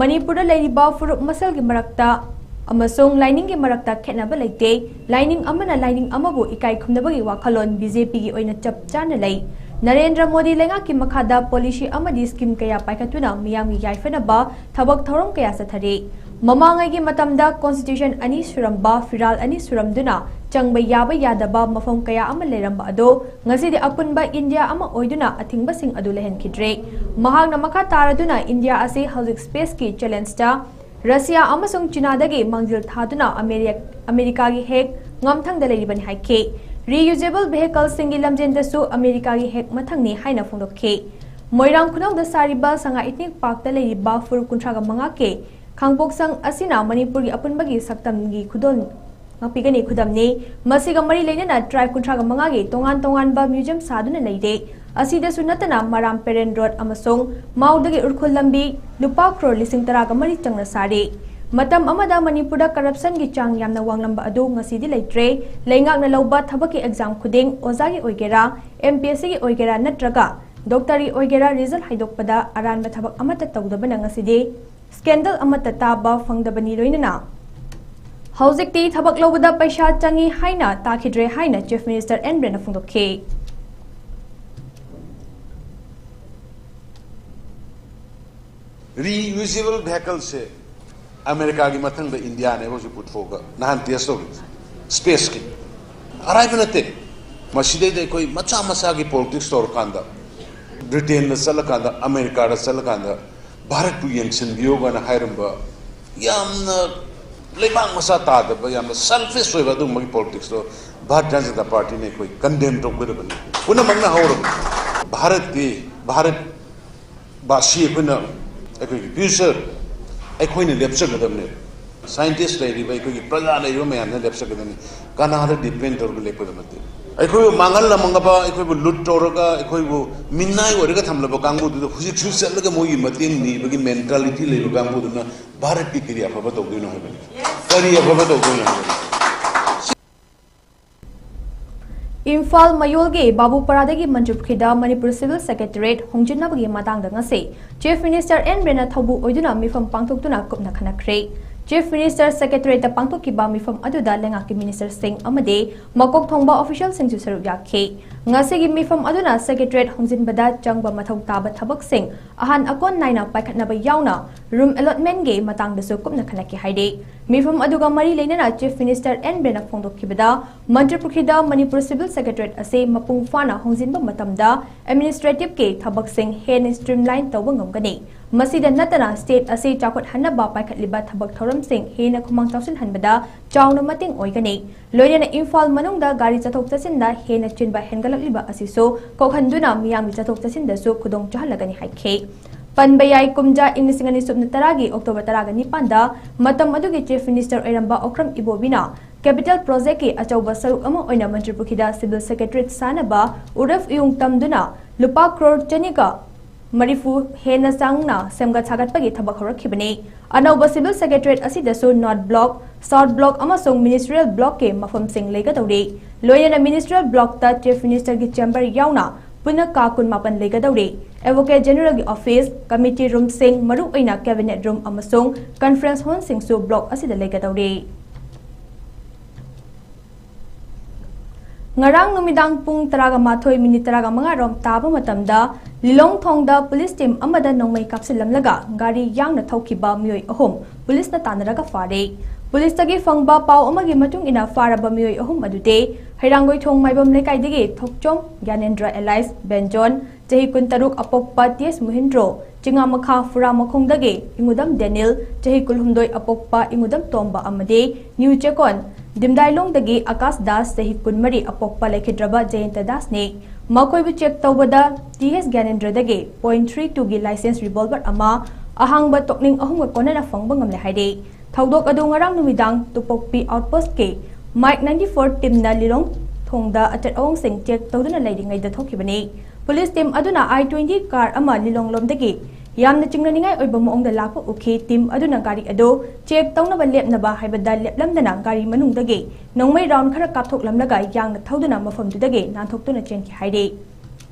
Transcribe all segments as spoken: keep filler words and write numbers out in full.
ꯃꯅꯤꯄꯨꯔꯗ ꯂꯩꯔꯤꯕ ꯐꯨꯔꯨꯞ ꯃꯁꯦꯜꯒꯤ ꯃꯔꯛꯇ ꯑꯃꯁꯨꯡ ꯂꯥꯏꯅꯤꯡꯒꯤ ꯃꯔꯛꯇ ꯈꯦꯠꯅꯕ ꯂꯩꯇꯦ꯫ ꯂꯥꯏꯅꯤꯡ ꯑꯃꯅ ꯂꯥꯏꯅꯤꯡ ꯑꯃꯕꯨ ꯏꯀꯥꯏ ꯈꯨꯝꯅꯕꯒꯤ ꯋꯥꯈꯜꯂꯣꯟ ꯕꯤ ꯖꯦ ꯄꯤꯒꯤ ꯑꯣꯏꯅ ꯆꯞ ꯆꯥꯅ ꯂꯩ꯫ ꯅꯔꯦꯟꯗ꯭ꯔ ꯃꯣꯗꯤ ꯂꯩꯉꯥꯛꯀꯤ ꯃꯈꯥꯗ ꯄꯣꯂꯤꯁꯤ ꯑꯃꯗꯤ ꯁ꯭ꯀꯤꯝ ꯀꯌꯥ ꯄꯥꯏꯈꯠꯇꯨꯅ ꯃꯤꯌꯥꯝꯒꯤ ꯌꯥꯏꯐꯅꯕ ꯊꯕꯛ ꯊꯧꯔꯝ ꯀꯌꯥ ꯆꯠꯊꯔꯤ꯫ ꯃꯃꯥꯡꯉꯩꯒꯤ ꯃꯇꯝꯗ ꯀꯣꯟꯁꯇꯤꯇ꯭ꯌꯨꯁꯟ ꯑꯅꯤ ꯁꯨꯔꯝꯕ, ꯐꯤꯔꯥꯜ ꯑꯅꯤ ꯁꯨꯔꯝꯗꯨꯅ ꯆꯪꯕ ꯌꯥꯕ ꯌꯥꯗꯕ ꯃꯐꯝ ꯀꯌꯥ ꯑꯃ ꯂꯩꯔꯝꯕ ꯑꯗꯣ ꯉꯁꯤꯗꯤ ꯑꯄꯨꯟꯕ ꯏꯟꯗꯤꯌꯥ ꯑꯃ ꯑꯣꯏꯗꯨꯅ ꯑꯊꯤꯡꯕꯁꯤꯡ ꯑꯗꯨ ꯂꯩꯍꯟꯈꯤꯗ꯭ꯔꯦ꯫ ꯃꯍꯥꯛꯅ ꯃꯈꯥ ꯇꯥꯔꯗꯨꯅ ꯏꯟꯗꯤꯌꯥ ꯑꯁꯤ ꯍꯧꯖꯤꯛ ꯁ꯭ꯄꯦꯁꯀꯤ ꯆꯦꯂꯦꯟꯖꯇ ꯔꯁꯤꯌꯥ ꯑꯃꯁꯨꯡ ꯆꯤꯅꯥꯗꯒꯤ ꯃꯥꯡꯖꯤꯜ ꯊꯥꯗꯨꯅ ꯑꯃꯦꯔꯤ-, ꯑꯃꯦꯔꯤꯀꯥꯒꯤ ꯍꯦꯛ ꯉꯝꯊꯪꯗ ꯂꯩꯔꯤꯕꯅꯤ ꯍꯥꯏꯈꯤ꯫ ꯔꯤꯌꯨꯖꯦꯕꯜ ꯚꯦꯍꯤꯀꯜꯁꯤꯡꯒꯤ ꯂꯝꯖꯦꯟꯗꯁꯨ ꯑꯃꯦꯔꯤꯀꯥꯒꯤ ꯍꯦꯛ ꯃꯊꯪꯅꯤ ꯍꯥꯏꯅ ꯐꯣꯡꯗꯣꯛꯈꯤ꯫ ꯃꯣꯏꯔꯥꯡ ꯈꯨꯅꯧꯗ ꯁꯥꯔꯤꯕ ꯁꯉꯥꯏ ꯏꯊꯅꯤꯛ ꯄꯥꯔꯛꯇ ꯂꯩꯔꯤꯕ ꯐꯨꯔꯨꯞ ꯀꯨꯟꯊ꯭ꯔꯥꯒ ꯃꯉꯥ ꯀꯦ ꯈꯥꯡꯄꯣꯛꯁꯪ ꯑꯁꯤꯅ ꯃꯅꯤꯄꯨꯔꯒꯤ ꯑꯄꯨꯟꯕꯒꯤ ꯁꯛꯇꯝꯒꯤ ꯈꯨꯗꯣꯜ ꯉꯥꯛꯄꯤꯒꯅꯤ ꯈꯨꯗꯝꯅꯤ꯫ ꯃꯁꯤꯒ ꯃꯔꯤ ꯂꯩꯅꯅ ꯇ꯭ꯔꯥꯏꯕ ꯀꯨꯟꯊ꯭ꯔꯥꯒ ꯃꯉꯥꯒꯤ ꯇꯣꯉꯥꯟ ꯇꯣꯉꯥꯟꯕ ꯃ꯭ꯌꯨꯖꯤꯌꯝ ꯁꯥꯗꯨꯅ ꯂꯩꯔꯦ꯫ ꯑꯁꯤꯗꯁꯨ ꯅꯠꯇꯅ ꯃꯔꯥꯝ ꯄꯦꯔꯦꯟ ꯔꯣꯗ ꯑꯃꯁꯨꯡ ꯃꯥꯎꯗꯒꯤ ꯎꯔꯈꯨꯜ ꯂꯝꯕꯤ ꯂꯨꯄꯥ ꯀ꯭ꯔꯣꯔ ꯂꯤꯁꯤꯡ ꯇꯔꯥꯒ ꯃꯔꯤ ꯆꯪꯅ ꯁꯥꯔꯤ꯫ ꯃꯇꯝ ꯑꯃꯗ ꯃꯅꯤꯄꯨꯔꯗ ꯀꯔꯞꯁꯟꯒꯤ ꯆꯥꯡ ꯌꯥꯝꯅ ꯋꯥꯡꯂꯝꯕ ꯑꯗꯨ ꯉꯁꯤꯗꯤ ꯂꯩꯇ꯭ꯔꯦ꯫ ꯂꯩꯉꯥꯛꯅ ꯂꯧꯕ ꯊꯕꯛꯀꯤ ꯑꯦꯛꯖꯥꯝ ꯈꯨꯗꯤꯡ ꯑꯣꯖꯥꯒꯤ ꯑꯣꯏꯒꯦꯔꯥ, ꯑꯦꯝ ꯄꯤ ꯑꯦꯁ ꯁꯤꯒꯤ ꯑꯣꯏꯒꯦꯔꯥ ꯅꯠꯇ꯭ꯔꯒ ꯗꯣꯛꯇꯔꯒꯤ ꯑꯣꯏꯒꯦꯔꯥ ꯔꯤꯖꯜ ꯍꯥꯏꯗꯣꯛꯄꯗ ꯑꯔꯥꯟꯕ ꯊꯕꯛ ꯑꯃꯠꯇ ꯇꯧꯗꯕꯅ ꯉꯁꯤꯗꯤ ꯁ꯭ꯀꯦꯟꯗꯜ ꯑꯃꯠꯇ ꯇꯥꯕ ꯐꯪꯗꯕꯅꯤ꯫ ꯂꯣꯏꯅꯅ ꯍꯧꯖꯤꯛꯇꯤ ꯊꯕꯛ ꯂꯧꯕꯗ ꯄꯩꯁꯥ ꯆꯪꯏ ꯍꯥꯏꯅ ꯇꯥꯈꯤꯗ꯭ꯔꯦ ꯍꯥꯏꯅ ꯆꯤꯐ ꯃꯤꯅꯤꯁꯇꯔ ꯑꯦꯟ ꯕꯤꯔꯦꯟꯅ ꯐꯣꯡꯗꯣꯛꯈꯤ꯫ ꯔꯤꯌꯨꯖꯦꯕꯜ ꯚꯦꯍꯤꯀꯜꯁꯦ ꯑꯃꯦꯔꯤꯀꯥꯒꯤ ꯃꯊꯪꯗ ꯏꯟꯗꯤꯌꯥꯅꯦꯕ ꯍꯧꯖꯤꯛ ꯄꯨꯊꯣꯛꯑꯒ ꯅꯍꯥꯟ ꯇꯦꯁ ꯇꯧꯔꯤꯁꯦ꯫ ꯁ꯭ꯄꯦꯁꯀꯤ ꯑꯔꯥꯏꯕ ꯅꯠꯇꯦ꯫ ꯃꯁꯤꯗꯩꯗ ꯑꯩꯈꯣꯏ ꯃꯆꯥ ꯃꯆꯥꯒꯤ ꯄꯣꯂꯤꯇꯤꯛꯁ ꯇꯧꯔꯀꯥꯟꯗ, ꯕ꯭ꯔꯤꯇꯦꯟꯗ ꯆꯠꯂꯀꯥꯟꯗ, ꯑꯃꯦꯔꯤꯀꯥꯗ ꯆꯠꯂꯀꯥꯟꯗ ꯚꯥꯔꯠꯄꯨ ꯌꯦꯡꯁꯤꯟꯕꯤꯌꯨ ꯀꯥꯏꯅ ꯍꯥꯏꯔꯝꯕ ꯌꯥꯝꯅ ꯂꯩꯕꯥꯛ ꯃꯆꯥ ꯇꯥꯗꯕ, ꯌꯥꯝꯅ ꯁꯦꯜꯐꯤꯁ ꯑꯣꯏꯕ ꯑꯗꯨꯒꯨꯝꯕꯒꯤ ꯄꯣꯂꯤꯇꯤꯛꯁꯇꯣ ꯚꯥꯔꯠ ꯖꯅꯇꯥ ꯄꯥꯔꯇꯤꯅ ꯑꯩꯈꯣꯏ ꯀꯟꯗꯦꯝ ꯇꯧꯒꯗꯕꯅꯤ꯫ ꯄꯨꯝꯅꯃꯛꯅ ꯍꯧꯔꯕꯅꯤ꯫ ꯚꯥꯔꯠꯇꯤ, ꯚꯥꯔꯠ ꯕꯥꯁꯤ ꯑꯩꯈꯣꯏꯅ ꯑꯩꯈꯣꯏꯒꯤ ꯐ꯭ꯌꯨꯆꯔ ꯑꯩꯈꯣꯏꯅ ꯂꯦꯞꯆꯒꯗꯕꯅꯦꯕ꯫ ꯁꯥꯏꯟꯇꯤꯁ ꯂꯩꯔꯤꯕ ꯑꯩꯈꯣꯏꯒꯤ ꯄ꯭ꯔꯖꯥ ꯂꯩꯔꯤꯕ ꯃꯌꯥꯝꯅ ꯂꯦꯞꯆꯒꯗꯕꯅꯤ꯫ ꯀꯅꯥꯗ ꯗꯤꯄꯦꯟ ꯇꯧꯔꯒ ꯂꯦꯞꯀꯗꯕ ꯅꯠꯇꯦ꯫ ꯑꯩꯈꯣꯏꯕꯨ ꯃꯥꯡꯍꯜꯂꯝꯃꯒꯕ, ꯑꯩꯈꯣꯏꯕꯨ ꯂꯨꯠ ꯇꯧꯔꯒ, ꯑꯩꯈꯣꯏꯕꯨ ꯃꯤꯅꯥꯏ ꯑꯣꯏꯔꯒ ꯊꯝꯂꯕ ꯀꯥꯡꯕꯨꯗꯨꯗ ꯍꯧꯖꯤꯛꯁꯨ ꯆꯠꯂꯒ ꯃꯣꯏꯒꯤ ꯃꯇꯦꯡ ꯅꯤꯕꯒꯤ ꯃꯦꯟꯇꯥꯂꯤꯇꯤ ꯂꯩꯕ ꯀꯥꯡꯕꯨꯗꯨꯅ ꯚꯥꯔꯠꯀꯤ ꯀꯔꯤ ꯑꯐꯕ ꯇꯧꯗꯣꯏꯅꯣ ꯍꯥꯏꯕꯅꯤ? ꯀꯔꯤ ꯑꯐꯕ ꯇꯧꯗꯣꯏꯅꯣ ꯍꯥꯏꯕꯅꯤ? ꯏꯝꯐꯥꯜ ꯃꯌꯣꯜꯒꯤ ꯕꯥꯕꯨꯄꯥꯔꯥꯗꯒꯤ ꯃꯟꯇ꯭ꯔꯤꯄꯨꯈ꯭ꯔꯤꯗ ꯃꯅꯤꯄꯨꯔ Civil Secretariat ꯍꯣꯡꯖꯤꯟꯅꯕꯒꯤ ꯃꯇꯥꯡꯗ ꯉꯁꯤ Chief Minister N ꯕꯤꯔꯦꯟꯅ ꯊꯧꯕꯨ ꯑꯣꯏꯗꯨꯅ ꯃꯤꯐꯝ ꯄꯥꯡꯊꯣꯛꯇꯨꯅ ꯀꯨꯞꯅ ꯈꯟꯅꯈ꯭ꯔꯦ꯫ Chief Minister Secretariatꯇ ꯄꯥꯡꯊꯣꯛꯈꯤꯕ ꯃꯤꯐꯝ ꯑꯗꯨꯗ ꯂꯩꯉꯥꯛꯀꯤ ministerꯁꯤꯡ ꯑꯃꯗꯤ ꯃꯀꯣꯛ ꯊꯣꯡꯕ officialꯁꯤꯡꯁꯨ ꯁꯔꯨꯛ ꯌꯥꯈꯤ꯫ ꯉꯁꯤꯒꯤ ꯃꯤꯐꯝ ꯑꯗꯨꯅ Secretariat ꯍꯣꯡꯖꯤꯟꯕꯗ ꯆꯪꯕ ꯃꯊꯧ ꯇꯥꯕ ꯊꯕꯛꯁꯤꯡ ꯑꯍꯥꯟ ꯑꯀꯣꯟ ꯅꯥꯏꯅ ꯄꯥꯏꯈꯠꯅꯕ ꯌꯥꯎꯅ room allotmentꯀꯤ ꯃꯇꯥꯡꯗꯁꯨ ꯀꯨꯞꯅ ꯈꯟꯅꯈꯤ ꯍꯥꯏꯔꯤ꯫ ꯃꯤꯐꯝ ꯑꯗꯨꯒ ꯃꯔꯤ ꯂꯩꯅꯅ Chief Minister N ꯕꯤꯔꯦꯟꯅ ꯐꯣꯡꯗꯣꯛꯈꯤꯕꯗ, ꯃꯟꯇ꯭ꯔꯤꯄꯨꯈ꯭ꯔꯤꯗ Manipur Civil Secretariat ꯑꯁꯤ ꯃꯄꯨꯡ ꯐꯥꯅ ꯍꯣꯡꯖꯤꯟꯕ ꯃꯇꯝꯗ administrativeꯀꯤ ꯊꯕꯛꯁꯤꯡ ꯍꯦꯟꯅ streamline ꯇꯧꯕ ꯉꯝꯒꯅꯤ꯫ ꯃꯁꯤꯗ ꯅꯠꯇꯅ state ꯑꯁꯤ ꯆꯥꯎꯈꯠꯍꯟꯅꯕ ꯄꯥꯏꯈꯠꯂꯤꯕ ꯊꯕꯛ ꯊꯧꯔꯝꯁꯤꯡ ꯍꯦꯟꯅ ꯈꯨꯃꯥꯡ ꯆꯥꯎꯁꯤꯟꯍꯟꯕꯗ ꯆꯥꯎꯅ ꯃꯇꯦꯡ ꯑꯣꯏꯒꯅꯤ꯫ ꯂꯣꯏꯅꯅ ꯏꯝꯐꯥꯜ ꯃꯅꯨꯡꯗ ꯒꯥꯔꯤ ꯆꯠꯊꯣꯛ ꯆꯠꯁꯤꯟꯗ ꯍꯦꯟꯅ ꯆꯤꯟꯕ ꯍꯦꯟꯒꯠꯂꯛꯂꯤꯕ ꯑꯁꯤꯁꯨ ꯀꯣꯛꯍꯟꯗꯨꯅ ꯃꯤꯌꯥꯝꯒꯤ ꯆꯠꯊꯣꯛ ꯆꯠꯁꯤꯟꯗꯁꯨ ꯈꯨꯗꯣꯡ ꯆꯥꯍꯜꯂꯒꯅꯤ ꯍꯥꯏꯈꯤ꯫ ꯄꯟꯕ ꯌꯥꯏ, ꯀꯨꯝꯖꯥ ꯏꯪ ꯂꯤꯁꯤꯡ ꯑꯅꯤ ꯁꯨꯞꯅ ꯇꯔꯥꯒꯤ October ꯇꯔꯥꯒ ꯅꯤꯄꯥꯟꯗ ꯃꯇꯝ ꯑꯗꯨꯒꯤ Chief Minister ꯑꯣꯏꯔꯝꯕ ꯑꯣꯀ꯭ꯔꯝ ꯏꯕꯣꯕꯤꯅ capital projectꯀꯤ ꯑꯆꯧꯕ ꯁꯔꯨꯛ ꯑꯃ ꯑꯣꯏꯅ ꯃꯟꯇ꯭ꯔꯤꯄꯨꯈ꯭ꯔꯤꯗ Civil Secretariat ꯁꯥꯅꯕ ꯎꯔꯦꯞ ꯎꯌꯨꯡ ꯇꯝꯗꯨꯅ ꯂꯨꯄꯥ ꯀ꯭ꯔꯣꯔ ꯆꯅꯤꯒ ꯃꯔꯤꯐꯨ ꯍꯦꯟꯅ ꯆꯪꯅ ꯁꯦꯝꯒꯠ ꯁꯥꯒꯠꯄꯒꯤ ꯊꯕꯛ ꯍꯧꯔꯛꯈꯤꯕꯅꯤ꯫ ꯑꯅꯧꯕ Civil Secretariat ꯑꯁꯤꯗꯁꯨ North Block, South Block ꯑꯃꯁꯨꯡ Ministerial Blockꯀꯤ ꯃꯐꯝꯁꯤꯡ ꯂꯩꯒꯗꯧꯔꯤ꯫ ꯂꯣꯏꯅꯅ Ministerial Blockꯇ Chief Ministerꯒꯤ chamber ꯌꯥꯎꯅ ꯄꯨꯟꯅ ꯀꯥ ꯀꯨꯟꯃꯥꯄꯟ ꯂꯩꯒꯗꯧꯔꯤ꯫ Advocate Generalꯒꯤ office, committee roomꯁꯤꯡ, ꯃꯔꯨꯑꯣꯏꯅ cabinet room ꯑꯃꯁꯨꯡ conference hallꯁꯤꯡꯁꯨ block ꯑꯁꯤꯗ ꯂꯩꯒꯗꯧꯔꯤ꯫ ꯉꯔꯥꯡ ꯅꯨꯃꯤꯗꯥꯡ ꯄꯨꯡ ꯇꯔꯥꯒ ꯃꯥꯊꯣꯏ minute ꯇꯔꯥꯒ ꯃꯉꯥ ꯔꯣꯝ ꯇꯥꯕ ꯃꯇꯝꯗ ꯂꯤꯂꯣꯡ ꯊꯣꯡꯗ police team ꯑꯃꯗ ꯅꯣꯡꯃꯩ ꯀꯥꯞꯁꯤꯜꯂꯝꯂꯒ ꯒꯥꯔꯤ ꯌꯥꯡꯅ ꯊꯧꯈꯤꯕ ꯃꯤꯑꯣꯏ ꯑꯍꯨꯝ policeꯅ ꯇꯥꯟꯅꯔꯒ ꯐꯥꯔꯦ꯫ Policeꯇꯒꯤ ꯐꯪꯕ ꯄꯥꯎ ꯑꯃꯒꯤ ꯃꯇꯨꯡ ꯏꯟꯅ ꯐꯥꯔꯕ ꯃꯤꯑꯣꯏ ꯑꯍꯨꯝ ꯑꯗꯨꯗꯤ ꯍꯩꯔꯥꯡꯒꯣꯏꯊꯣꯡ ꯃꯥꯏꯕꯝ ꯂꯩꯀꯥꯏꯗꯒꯤ ꯊꯣꯛꯆꯣꯝ ꯒ꯭ꯌꯥꯅꯦꯟꯗ꯭ꯔ alias ꯕꯦꯟꯖꯣꯟ, ꯆꯍꯤ ꯀꯨꯟꯇꯔꯨꯛ ꯑꯄꯣꯛꯄ ꯇꯤ ꯑꯦꯁ ꯃꯨꯍꯤꯟꯗ꯭ꯔꯣ, ꯆꯤꯉꯥꯃꯈꯥ ꯐꯨꯔꯥꯃꯈꯣꯡꯗꯒꯤ ꯏꯉꯨꯗꯝ ꯗꯦꯅꯤꯜ, ꯆꯍꯤ ꯀꯨꯟꯍꯨꯝꯗꯣꯏ ꯑꯄꯣꯛꯄ ꯏꯉꯨꯗꯝ ꯇꯣꯝꯕ ꯑꯃꯗꯤ ꯅ꯭ꯌꯨ ꯆꯦꯀꯣꯟ ꯗꯤꯝꯗꯥꯏꯂꯣꯡꯗꯒꯤ ꯑꯀꯥꯁ ꯗꯥꯁ, ꯆꯍꯤ ꯀꯨꯟꯃꯔꯤ ꯑꯄꯣꯛꯄ ꯂꯩꯈꯤꯗ꯭ꯔꯕ ꯖꯌꯟꯇ ꯗꯥꯁꯅꯤ꯫ ꯃꯈꯣꯏꯕꯨ check ꯇꯧꯕꯗ ꯇꯤ ꯑꯦꯁ ꯒ꯭ꯌꯥꯅꯦꯟꯗ꯭ꯔꯗꯒꯤ point three twoꯒꯤ licensed revolver ꯑꯃ, ꯑꯍꯥꯡꯕ ꯇꯣꯛꯅꯤꯡ ꯑꯍꯨꯝꯒ ꯀꯣꯟꯅꯅ ꯐꯪꯕ ꯉꯝꯂꯦ ꯍꯥꯏꯔꯤ꯫ ꯊꯧꯗꯣꯛ ꯑꯗꯨ ꯉꯔꯥꯡ ꯅꯨꯃꯤꯗꯥꯡ ꯇꯨꯄꯣꯛꯄꯤ outpostꯀꯤ Mike ninety four teamꯅ ꯂꯤꯂꯣꯡ ꯊꯣꯡꯗ ꯑꯆꯠ ꯑꯋꯣꯡꯁꯤꯡ check ꯇꯧꯗꯨꯅ ꯂꯩꯔꯤꯉꯩꯗ ꯊꯣꯛꯈꯤꯕꯅꯤ꯫ Police team ꯑꯗꯨꯅ I twenty car ꯑꯃ ꯂꯤꯂꯣꯡ ꯂꯣꯝꯗꯒꯤ ꯌꯥꯝꯅ ꯆꯤꯡꯅꯅꯤꯡꯉꯥꯏ ꯑꯣꯏꯕ ꯃꯑꯣꯡꯗ ꯂꯥꯛꯄ ꯎꯈꯤ꯫ ꯇꯤꯝ ꯑꯗꯨꯅ ꯒꯥꯔꯤ ꯑꯗꯨ ꯆꯦꯛ ꯇꯧꯅꯕ ꯂꯦꯞꯅꯕ ꯍꯥꯏꯕꯗ ꯂꯦꯞꯂꯝꯗꯅ ꯒꯥꯔꯤ ꯃꯅꯨꯡꯗꯒꯤ ꯅꯣꯡꯃꯩ ꯔꯥꯎꯟ ꯈꯔ ꯀꯥꯞꯊꯣꯛꯂꯝꯂꯒ ꯌꯥꯡꯅ ꯊꯧꯗꯨꯅ ꯃꯐꯝꯗꯨꯗꯒꯤ ꯅꯥꯟꯊꯣꯛꯇꯨꯅ ꯆꯦꯟꯈꯤ ꯍꯥꯏꯔꯤ꯫